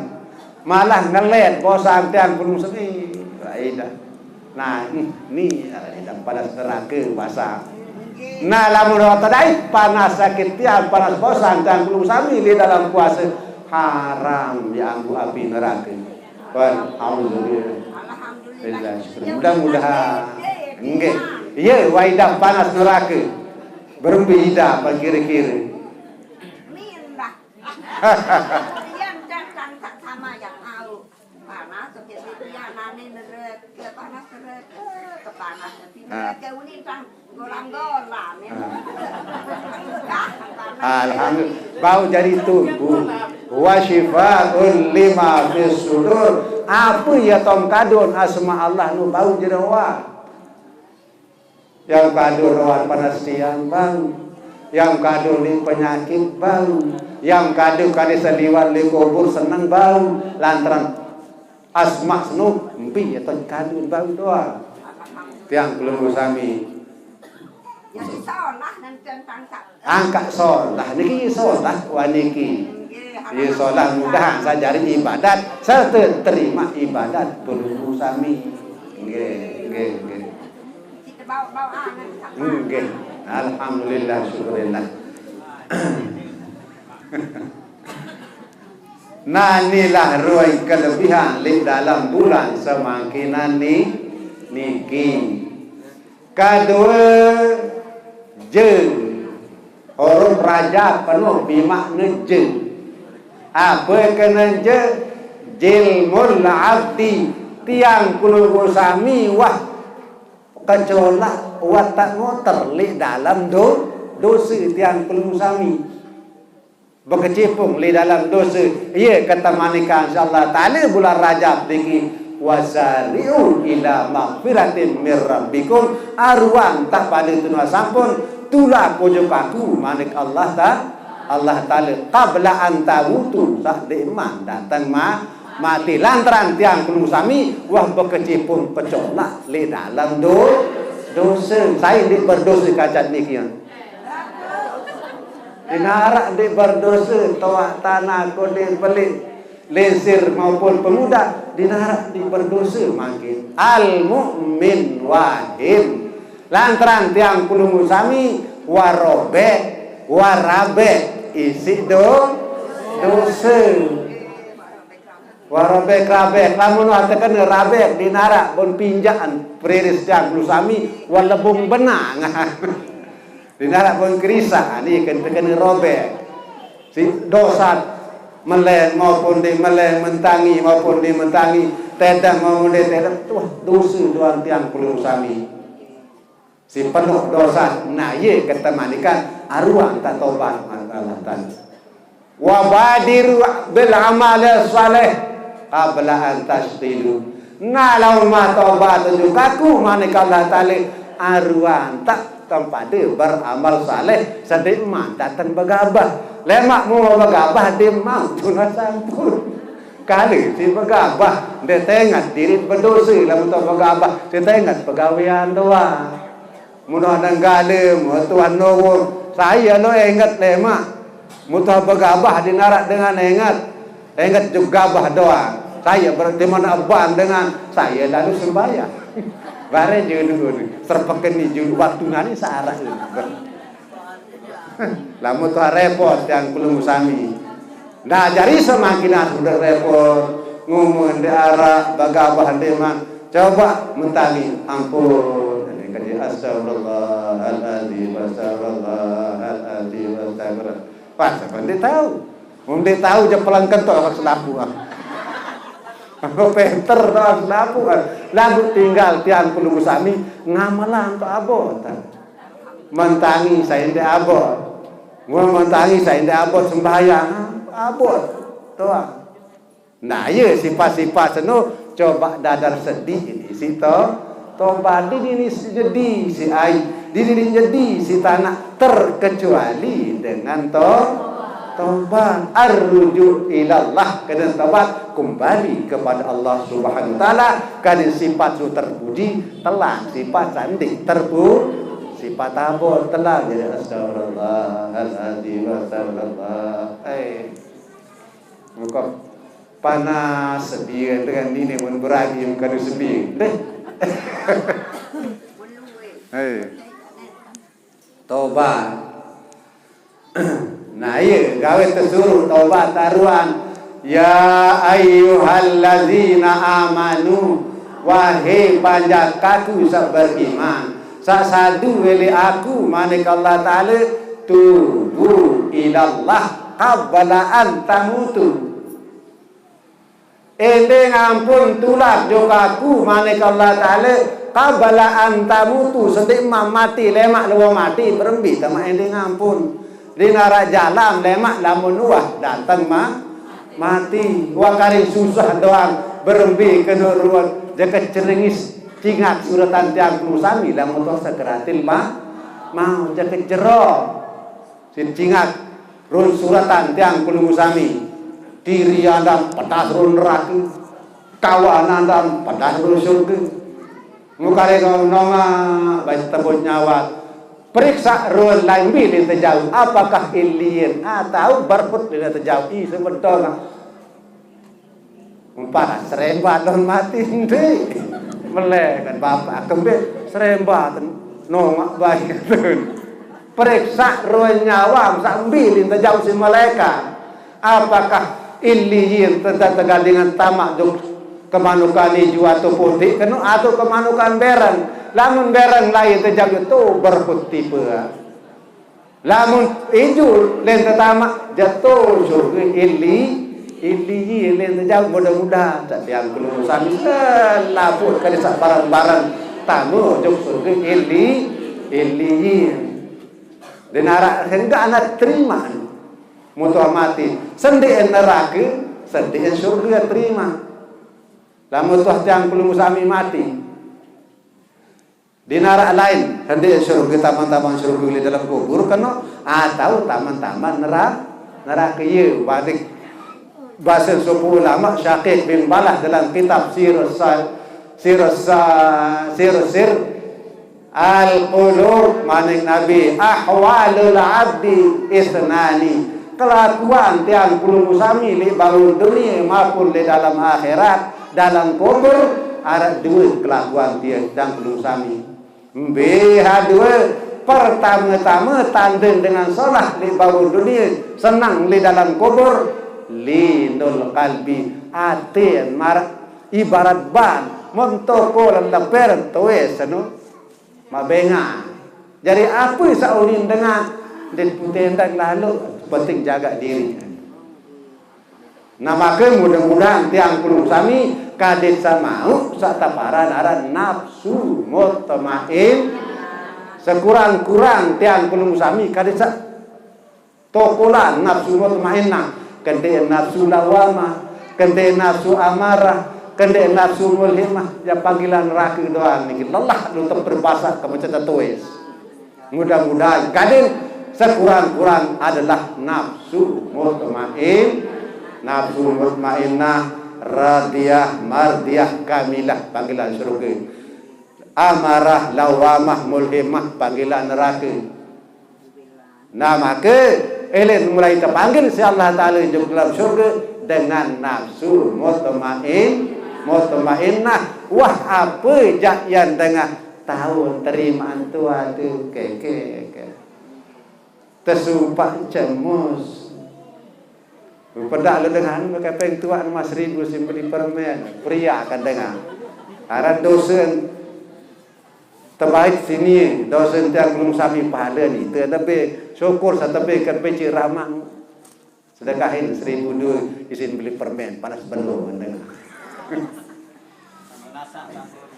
Malah ngelet bosang tiang pelungguh sami. Wah, idah. Nah, ni, ni, idah panas nerake basa. Nah, lamun rata dait panas sakit tiang, panas bosang tiang pelungguh sami di dalam puase, haram dianggo api nerake. Wan, alhamdulillah. Alhamdulillah. Mudah-mudahan. Nggih. Iya, wah, idah panas nerake. Berembe idah apa kire-kire? Mindah. Iya, ndak kan tak sama yang tahu. Panas, oke, iya, nane nereke, panas nereke, kepanas nereke, ah. Nereke unin tang Alhamdulillah, bau jari tubuh. Wa syifaa'un lima fis sudur. Ape ye tom kadun asma Allah nu bau jari wah. Yang kadun rohan panas tiang bau. Yang kadun ni penyakit bau. Yang kadun kali seliwat li kubur seneng bau. Lantaran asma senu, mpi ye ton kadu bau doang. Tiang pelungguh sami. Jadi solah nenten tangkap. Angkat solah niki solah waniki. Nggih, ye solah mudahan sajari ibadat, serta terima ibadat pelungguh sami. Nggih, nggih, nggih. Kita Nggih. Alhamdulillah, syukurillah. Nanilah ruai kelebihan li dalam bulan semangkinan ni niki. Kedua, je. Huruf rajab penuh bermakna je. Apa kena je? Jilmul abdi, tiang pelungguh sami wah kecolak, wah tak ngoter li dalam do, dosa tiang pelungguh sami. Berkecimpung li dalam dosa. Ia kata manika, insyaallah taala bulan Rajab niki, wasari'u ila maghfiratin mir rabbikum, aruan tak pada tuna sampun, tulah pujuk aku manik Allah ta Allah Taala, qabla an tamutu, sak diman datang ma mati. Lantaran tiang pelungguh sami wah berkecimpung pecolak li dalam do dosa. Saya di berdosa kacat niki. Dinarak di berdosa, toak tanah, kode pelik, lesir maupun pemuda, dinarak di berdosa makin. Al mukmin wahim. Lantaran tiang pelungguh sami warobek, warabek isi do dosa. Warabek-rabek, lamun wah tekena rabek, dinarak bon pinjakan periris tiang pelungguh sami, walebung benang. Dinarak bon kerisah, ni kena, kena robek. Si dosa meleng maupun di meleng, mentangi maupun di mentangi, tedang maupun di tedang, tuh dosa tuan tiang pelungguh sami. Si penuh dosa, nah, ye ketemanikan aruan tak tobat Allah Taala. Wabadiru bil amal saleh qabla an tasdilu. Nah, lawan mah tobat tunjuk aku, manik Allah Taala, aruan tak tempat dia beramal saleh, sedih mah datang begabah. Lemak mau begabah, dia mau tuna sampun. Kali si begabah, dia tengat diri berdosa, lamun tak begabah, dia tengat pegawean doang. Mun ada galem, Tuhan nurun. Saya lo ingat lemak. Mutuh begabah dinarak dengan ingat. Ingat juga gabah doang. Saya berarti mana aban dengan saya lalu sembahyang. Bare je dulu ni. Serpeken ni je waktu nani searah ni. Lamun tuh repot yang pelungguh sami. Nah, jari semakin sudah repot, ngomong di arak, bagabah di mah. Coba mentami, ampun. Ini kan dia, astagfirullahaladzim, astagfirullahaladzim, astagfirullah. Wah, siapa yang tahu? Mun dia tahu je pelangkan tu orang selaku ah. Pinter tu orang selaku ah. Lagu tinggal tiang pelungguh sami ngamalan tu abot. Mentangi saya indah abot. Mun mentangi saya indah abot sembahyang, abot. Tuh. Nah, ya sifat-sifat seno coba dadar sedih ini si to tobat di dini si jadi si ai di dini jadi si tanah terkecuali dengan to tobat arruju ilallah kena tobat kembali kepada Allah Subhanahu wa taala kena sifat su terpuji telah sifat sandi terpu sifat abot telah jadi astagfirullahaladzim astagfirullah eh Muka panas sebi dengan ini mun beragi muka di sebi. Deh. Hei. Tobat. Nah, iya gawe tersuruh tobat taruan. Ya ayyuhallazina amanu wahai panjak kaku sak beriman. Sasadu wele aku manik Allah Taala tubu ilallah qabla an tamutu. Ende ngampun tulak jo kaku manik Allah Taala qabla an tamutu sedik ma mati lemak lewo mati berembi tama ende ngampun. Di narak jalan lemak lamun uah dateng ma mati. Wakaring susah doang berembi kena ruwet jeke ceringis cingak suratan tiang pelusami lamun toh sakaratil ma mau jeke jero. Sin cingak run suratan tiang pelunggu sami. Diri andam pedas run neraki. Kawan andam pedas run surga. Mukare kau nonga baca tebut nyawa. Periksa run lain bilin tejauh. Apakah ilin? Ah, tahu barput dia tejauh. Ih, sebetul lah. Umpama serembat lon mati ndi. Meleh kan bapak kembik serembat. No, mak baik. Periksa roh nyawam sambil inta jauh si malaikat. Apakah illiyin tentang tegal dengan tamak juk kemanukan ijo atau putih kena atau kemanukan bereng. Lamun bereng lain tejam itu berputih pula. Lamun ijo lain tetamak jatuh surga illi illiyin lain tejam. Mudah-mudahan tak tiang kulu sami selaput kali sak barang-barang tamu juk surga illi illiyin. Dinarak hendak anak terima. Mutuh mati. Sendian neraka, sendian surga terima. Lamun tuah tiang kulu sami mati. Dinarak lain, hendak surga taman-taman surga di dalam kubur kena atau taman-taman neraka. Neraka iya balik. Bahasa suku ulama Syaqiq bin Balah dalam kitab Sirus Sa- Sirus Sa- Sirus Sir Al-qulub maning Nabi, ahwalul abdi isnani. Kelakuan tiang kulu sami li baun dunia maupun li dalam akhirat, dalam kubur, ada dua kelakuan tiang, tiang kulu sami. Mbe ha dua, pertama-tama tanding dengan solah li baun dunia, senang li dalam kubur, linul qalbi, atin mar ibarat ban, mentokol leper tuwe senu. Mabenga. Jadi apa saulin dengar, dit putih dan lalu penting jaga diri. Nah, maka mudah-mudahan tiang kulu sami kadit samau sak taparan aran nafsu mutmain. Sekurang-kurang tiang kulu sami kadit sak tokolan nafsu mutmainnah, kende nafsu lawamah, kende nafsu amarah, kende nafsu mulhimah, ya panggilan neraka doang niki. Lelah lu terperbasak ke macam tertulis. Mudah-mudahan kadin sekurang-kurang adalah nafsu mutmain, nafsu mutmainnah, radiyah, mardiyah, kamilah, panggilan syurga. Amarah, lawamah, mulhimah, panggilan neraka. Nah, maka elin mulai terpanggil si Allah Ta'ala jok dalam syurga dengan nafsu mutmain, mutmainnah. Wah, apa jak yang dengah tahun terimaan tua tu? Ke, ke, ke. Tersumpak cemus. Pedak lu dengan kepeng tuak nama seribu si beli permen. Pria akan dengar. Aran dosen. Terbaik sini dosen tiang belum sami pahala ni. Tetapi syukur setapi kepeci rahmat. Sedekahin seribu dua isin beli permen panas belum anda. Masak sampun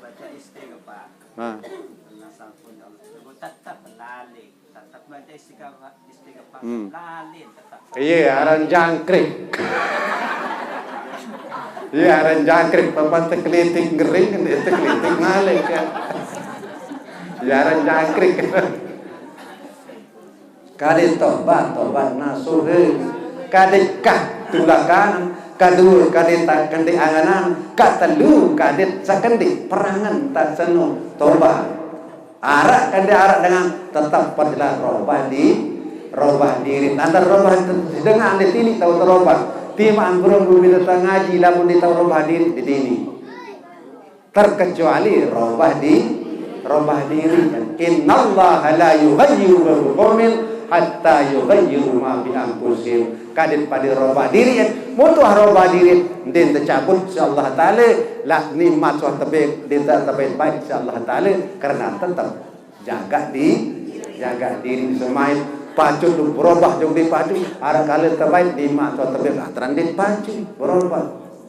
baca istighfar. Ha. Masak sampun tetap lali, tetap baca istighfar, istighfar. Hmm. Lali tetap. Iya, aran jangkrik. Iya, aran jangkrik. Papan tekelitik ngering, tekelitik malik ya. Iya, aran jangkrik. Kadit tobat, tobat nasuha. Kadit kah tulakan. Kadua, kadit tak kendit anganan. Katelu, kadit sakendik perangan tak senu tobat. Arak kendit arak dengan tetap perjelas robah di robah diri. Nanti robah dengan di sini tahu terobah. Timaan burung bumi tetap ngaji lamun di tahu robah diri di sini. Terkecuali robah di robah diri. Innallaha la yughayyiru ma biqaumin hatta yughayyiru ma bi anfusihim. Kadit pada robah diri, mutuh robah diri, din tercabut si Allah Ta'ala, lah nikmat suah tebik, din tak tebik baik si Allah Ta'ala, karena tetap jaga di jaga diri semai. Pacut lu berubah jong di pacut, arak kala terbaik nikmat suah tebik, lah terang din pacut berubah.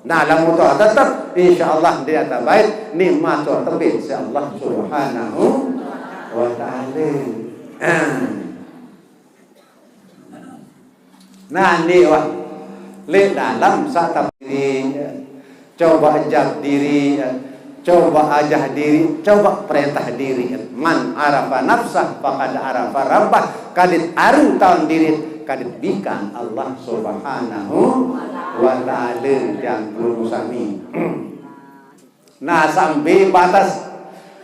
Nah, lamun tu tetap, insya Allah dia terbaik nikmat tu tepi si Allah Subhanahu wa Ta'ala. Nah, ni wah. Lek dalam sata diri, coba ajab diri, coba ajah diri, coba perintah diri. Man arafa nafsah faqad arafa rabbah. Kadit aru taun diri, kadit bikang Allah Subhanahu wa Ta'ala. Tiang peluru sami. Nah, sampai batas,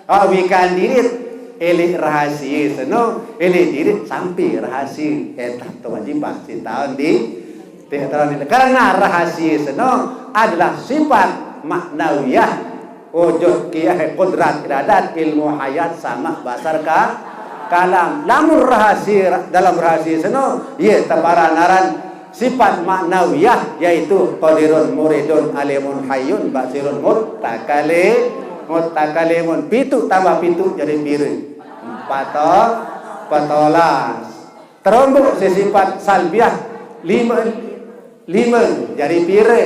ah, wikan dirit, elik rahasia seno, elik dirit sampai rahasia. Eh, tak kewajiban si taun di, ti taun di. Karena rahasia seno adalah sifat maknawiyah Wujud, qiyam, qudrat, iradat, ilmu, hayat, sama, basar, ka, kalam. Lamun rahasi, dalam rahasi seno, ye tepara ngaran sifat maknawiyah, yaitu qadirun, muridun, alimun, hayyun, basirun, mutakali, mutakalimun. Pitu tambah pitu jadi pire? Empat, petolas. Terombok si sifat salbiyah lima, lima jadi pire?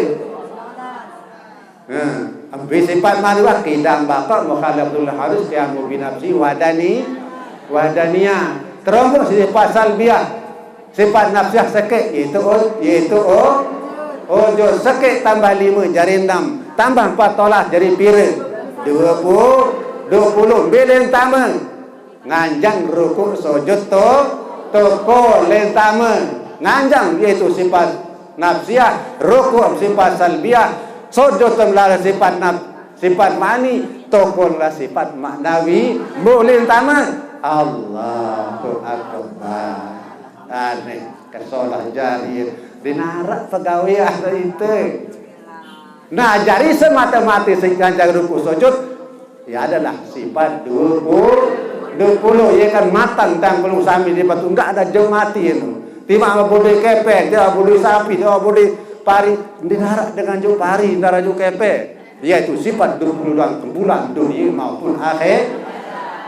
Nah, ambil sifat ma'nawiyah, qidam, baqa, mukhalafatul hawadis, qiyamu binafsi, wahdani, wahdaniyah. Terombok si sifat salbiyah, sifat nafsiyah sekek, yaitu u-, yaitu u-, wujud. Sekek tambah lima jadi enam, tambah empat tolas jadi pire? Dua puluh, dua puluh. Bilin tama? Nganjang rukuk sujud tu, tokol lin tama. Nganjang, yaitu sifat nafsiyah, rukuk sifat salbiyah, sujud tu melalui sifat naf-, sifat ma'nawi, tokol lah sifat maknawi, bulin tama. Allahu Akbar. Aneh, kesolah jari. Dinarak pegawean itu. Nah, jari semata-mata sing nganjang rukuk sujud, ya adalah sifat dua puluh, dua puluh, ya kan, matan tang belum sami di batu, enggak ada jemati itu. Tiba bodoi kepeng, tiba bodoi sapi, tiba bodoi pari, dinarak dengan juk pari, dinarak juk kepeng. Yaitu sifat dua puluh doang, bulan dunia maupun akhir,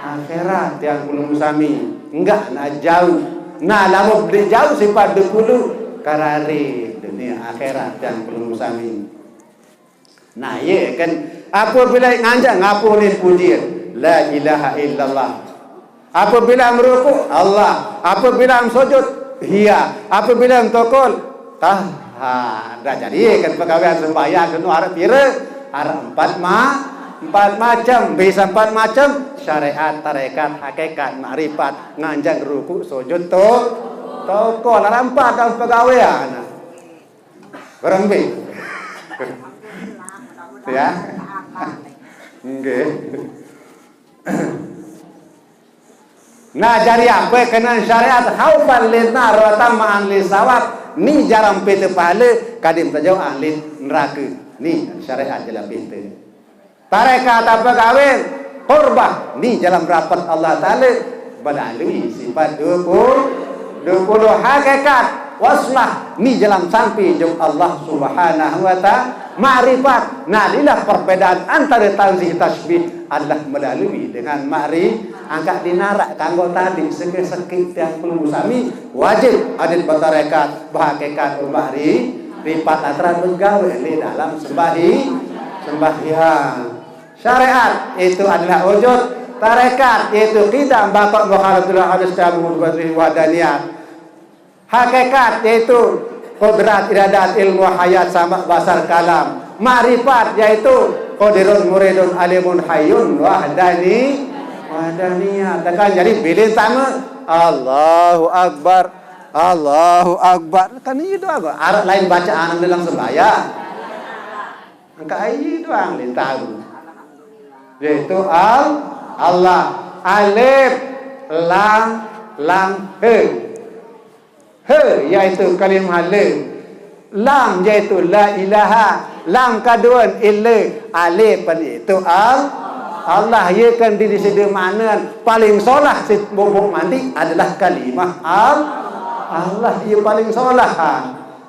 akhirat yang belum sami. Enggak, nah jauh. Nah, lamun beli jauh sifat dua puluh, karare dunia akhirat yang belum sami. Nah, ye kan, apabila nganjang, ngapulin pujian, la ilaha illallah. Apabila merukuk, Allah. Apabila sujud, hiya. Apabila tokol, taha. Dah jadi kan pegawean sembahyang kena arep pira? Arep empat ma-, empat macam. Bisa empat macam. Syariat, tarekat, hakikat, makrifat, nganjang rukuk, sujud, to-, tokol. Arep empat dalam pegawean. Berembe. Ya. Nggih. Nah, jari apa kena syariat? Khaufan lin nar wa tama'an lis sawab. Ni jaram pete pahala, kadim tajau ahli neraka. Ni syariat jelas pete. Tarekat apa kawin? Qurbah. Ni jalan rapat Allah Ta'ala melalui sifat dua puluh, dua puluh. Hakikat waslah. Ni jalan sampai jauh Allah Subhanahu wa Ta'ala. Makrifat. Nah, inilah perbedaan antara tanzih tasbih adalah melalui dengan makri-, angkat dinarak kanggo tadi, seke-seke tiang pelunggu sami, wajib adit bertarekat, berhakikat, bermakri-, ripat antara begawe di dalam sembahi-, sembahyang. Syariat, itu adalah wujud. Tarekat, yaitu qidam, baqa, mukhalafatul hawadis, qiyamu binafsi, wahdaniyah. Hakikat, yaitu qudrat, iradat, ilmu, hayat, sama, basar, kalam. Makrifat, yaitu qadirun, muridun, alimun, hayyun, wahdani, wahdaniyah. Tekan jadi bilin tama, Allahu Akbar, Allahu Akbar. Kan itu apa? Arep lain bacaan dalam sembahyang. Angka ai doang ni tahu. Yaitu al-, Allah. Alif, lam, lam, he. He, yaitu kalimah le. Lam, yaitu la ilaha. Lam kaduan illa. Alif pan itu al-, Allah. Ya kan di sini mana paling solah si bubuk mandi adalah kalimah al-, Allah. Ya paling solah.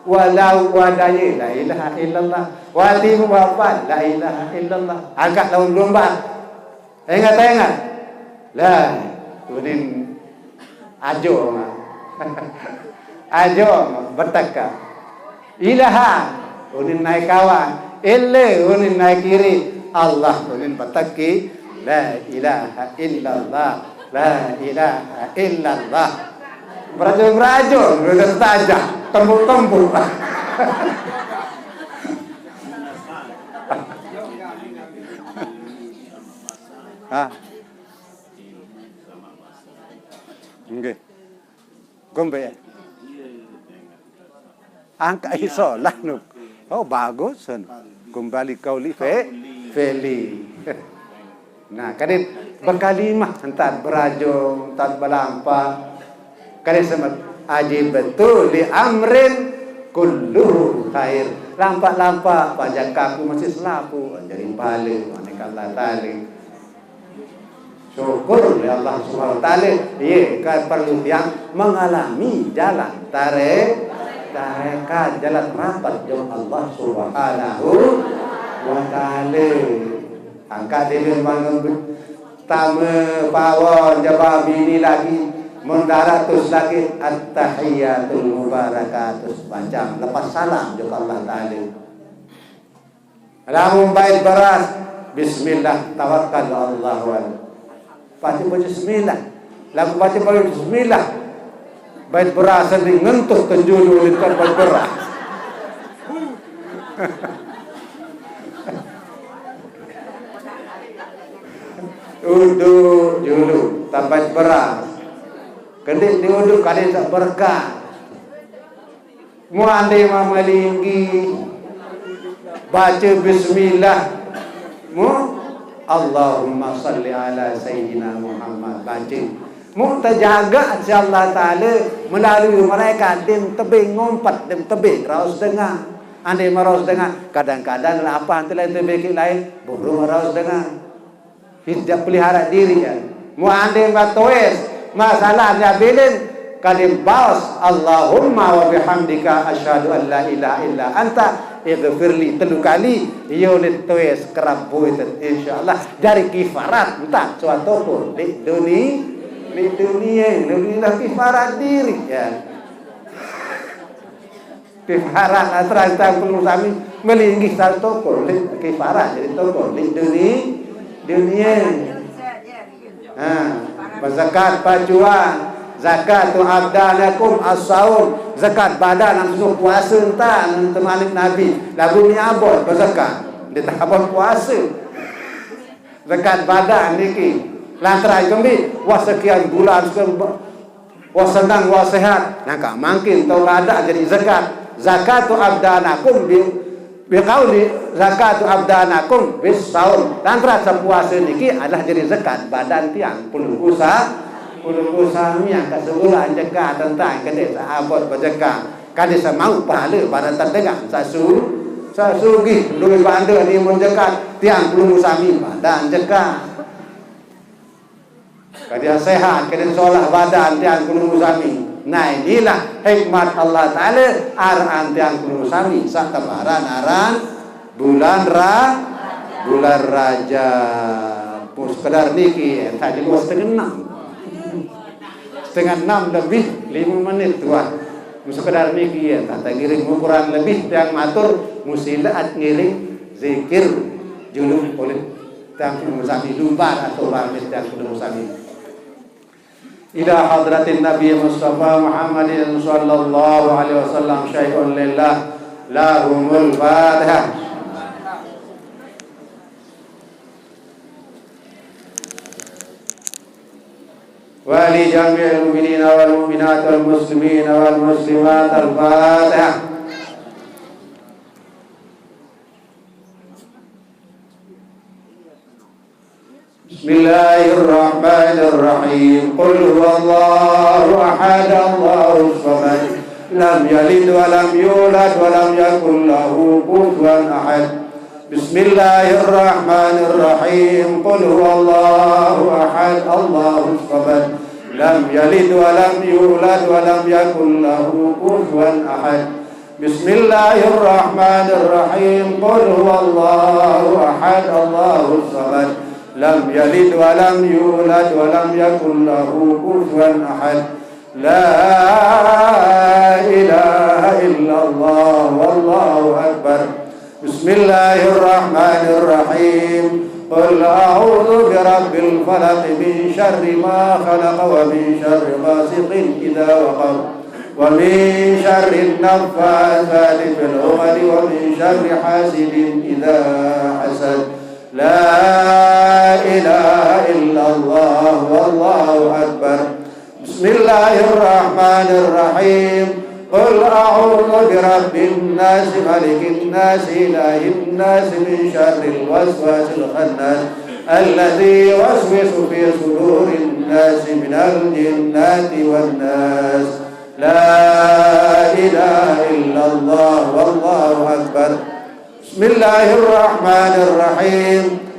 Walau wadaya la ilaha illallah. Wati mubabat la ilaha illallah. Angkat lawan gelombang. Ingat, ingat. Lah, unin ajo. Ajo, bertaka. Ilaha, unin naik kawan. Illa, unin naik kiri. Allah, unin bertaki. La ilaha illallah. La ilaha illallah. Berajo-berajo, udah saja. Tembuk-tembuk. Ah. Nggih. Gombe ya? Angka iso lah nu. Oh, bagus. Kembali kauli fe-, feli. Nah, kadit bekalimah entar berajo, entar belampa. Kadit semet aji betul di amrin kulluhu khair. Lampa-lampa panjang kaku masih selapu, jadi pale, mana Allah Taala. Syukur li Allah Subhanahu wa Taala. Ye, kan perlu tiang mengalami jalan tare-, tarekat, jalan rapat jok Allah Subhanahu wa Taala. Angkat diri bangun tama pawon jaba bini lagi, mun daratus lagi, at-tahiyatul mubarakatus, baca lepas salam jok Allah Taala. Lamun bait beras, bismillah, tawakkal Allah wal. Baca bismillah. Lamun baca bismillah, bait beras ni ngentuh ke julu ni, kan bait beras. Uduk julu, tambah beras. Kendik diuduk kali tak berkah. Mu ande mama linggi, baca bismillah. Mu, Allahumma salli ala Sayyidina Muhammad, baca. Mu terjaga si Allah Taala melalui mereka, dim tebing ngumpet, dim tebing raus dengar. Ande meraus dengar, kadang-kadang lapah tu lain tebing lain, burung raus dengar. Tidak pelihara diri ya. Mu ande matoes, masalah ya bilin, kalim baos, Allahumma wa bihamdika asyhadu an la ilaha illa anta ighfirli telu kali, yo le toes kerap boy, insyaallah dari kifarat entah suatu pun di dunia, di dunia, dunia kifarat diri ya. Kifarat asra tang puluh sami melinggih satu kulit kifarat jadi toko di dunia, dunia. Ha, berzakat pacuan, zakat tu abdanakum as-saum, zakat badan nang suruh puasa entah nang temalik Nabi. Lagu ni abot berzakat, dia tak abot puasa. Zakat badan niki. Lantaran kembi, wah sekian bulan, sekian bu-, wah senang, wah sehat. Nah, kak mangkin tau kada jadi zakat. Zakatu abdanakum bi, bi qauli zakatu abdanakum bis saum. Lantaran sepuasa niki adalah jadi zakat badan tiang. Puluh usa, puluh usa miang ke sebulan zakat tentang kede seabot berzakat. Kade semau pahala pada terdengar sasu, sasugih lui banda ni mun zakat tiang kulu sami badan zakat. Kade sehat, kade solah badan tiang kulu sami. Nah, inilah hikmat Allah Taala aran tiang kulu sami sak tebaran aran bulan ra, bulan Rajab. Pun sekedar niki tadi dua setengah enam. Setengah enam lebih lima menit tuan. Sekedar niki ya, tata ngiring ukuran lebih tiang matur musilaat ngiring zikir julung oleh tiang kulu sami lumbar atau pamit tiang kulu sami. Ila hadratin Nabi Mustafa Muhammadin sallallahu alaihi wasallam syai'un lillah lahumul Fatihah. ولجميع المؤمنين والمؤمنات والمسلمين والمسلمات. الفاتحة. بسم الله الرحمن الرحيم. قل هو الله أحد، الله الصمد، لم يلد ولم يولد ولم يكن له كفوا أحد. بسم الله الرحمن الرحيم. قل هو الله أحد، الله الصمد، لم يلد ولم يولد ولم يكن له كفوا أحد. بسم الله الرحمن الرحيم. قل هو الله أحد، الله الصمد، لم يلد ولم يولد ولم يكن له كفوا أحد. لا إله إلا الله، والله أكبر. بسم الله الرحمن الرحيم. قل أعوذ برب الفلق، من شر ما خلق، ومن شر غاسق إذا وقب، ومن شر النفاثات في العقد، ومن شر حاسد إذا حسد. لا إله إلا الله، والله أكبر. بسم الله الرحمن الرحيم. قل أعوذ برب الناس، ملك الناس، إله الناس، من شر الوسواس الخناس، الذي يوسوس في صدور الناس، من الجنة والناس. لا إله إلا الله، والله أكبر. بسم الله الرحمن الرحيم.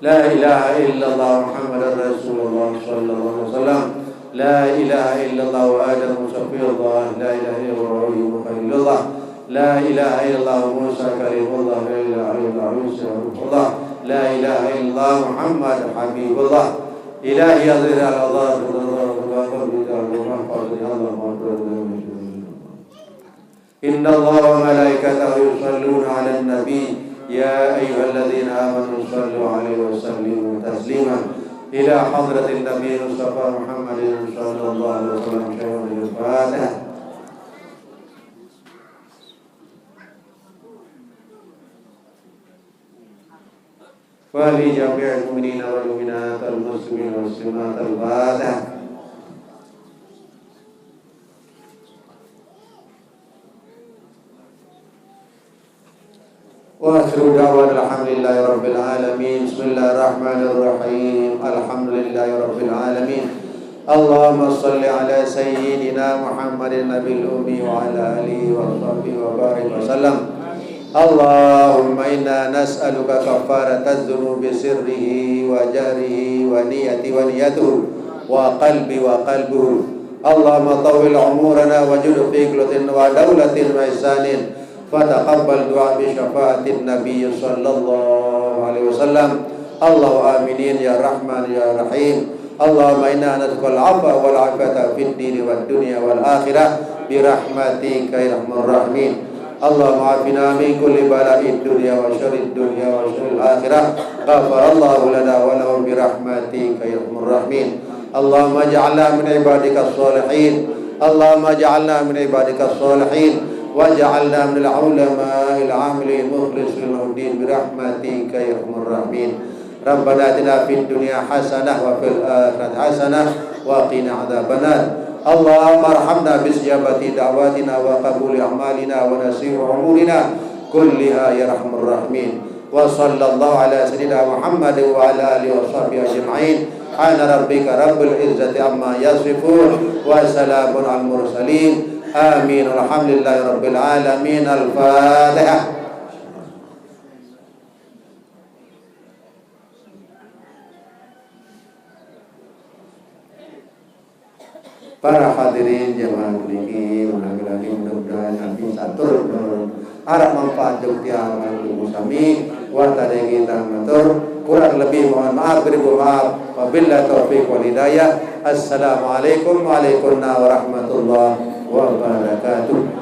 لا إله إلا الله محمد رسول الله صلى الله عليه وسلم. لا إله إلا الله آدم صفي الله. لا إله إلا الله إبراهيم خليل الله. لا إله إلا الله موسى كليم الله. لا إله إلا الله عيسى روح الله. لا إله إلا الله محمد حبيب الله. إلهي أظهر على ظهر الله ومحفظني الله. إن الله وملائكته يصلون على النبي، يا أيها الذين آمنوا صلوا عليه وسلموا تسليما. إلى حضرة النبي المصطفى محمد صلى الله عليه وسلم. شيخنا الفاتحة. ولجميع المؤمنين والمؤمنات والمسلمين والمسلمات. الفاتحة. وآخر دعوانا الحمد لله رب العالمين. بسم الله الرحمن الرحيم. الحمد لله رب العالمين. اللهم صل على سيدنا محمد النبي الأمي وعلى آله وصحبه وبارك وسلم. اللهم إنا نسألك كفارة الذنوب سره وجهره ونية ونيته وقلب وقلبه. اللهم طول عمورنا وزد في قوة ودولة وإحسان. فتقبل دعاء بشفاعة النبي صلى الله عليه وسلم. اللهم آمين يا رحمن يا رحيم. اللهم إنا نسألك العفو والعافية في الدين والدنيا والآخرة برحمتك يا أرحم الراحمين. اللهم عافنا من كل بلاء الدنيا وشر الدنيا وشر الآخرة. غفر الله لنا ولهم برحمتك يا أرحم الراحمين. اللهم اجعلنا من عبادك الصالحين. اللهم اجعلنا من عبادك الصالحين، واجعلنا من العلماء العاملين المخلصين له الدين برحمتك يا أرحم الراحمين. ربنا آتنا في الدنيا حسنة وفي الآخرة حسنة وقنا عذاب النار. اللهم ارحمنا باستجابة دعواتنا وقبول أعمالنا ونصيب أمورنا كلها يا أرحم الراحمين. وصلى الله على سيدنا محمد وعلى آله وصحبه أجمعين. سبحان ربك رب العزة عما يصفون وسلام على المرسلين. آمين. والحمد لله رب العالمين. الفاتحة. Para hadirin jamaah niki, mangga lagi mudah-mudahan nanti satur arep manfaat jog tiang ibu sami. Wa tadeng kita matur, kurang lebih mohon maaf, beribu maaf. Wabillahi taufiq wal hidayah. Assalamualaikum warahmatullahi wabarakatuh.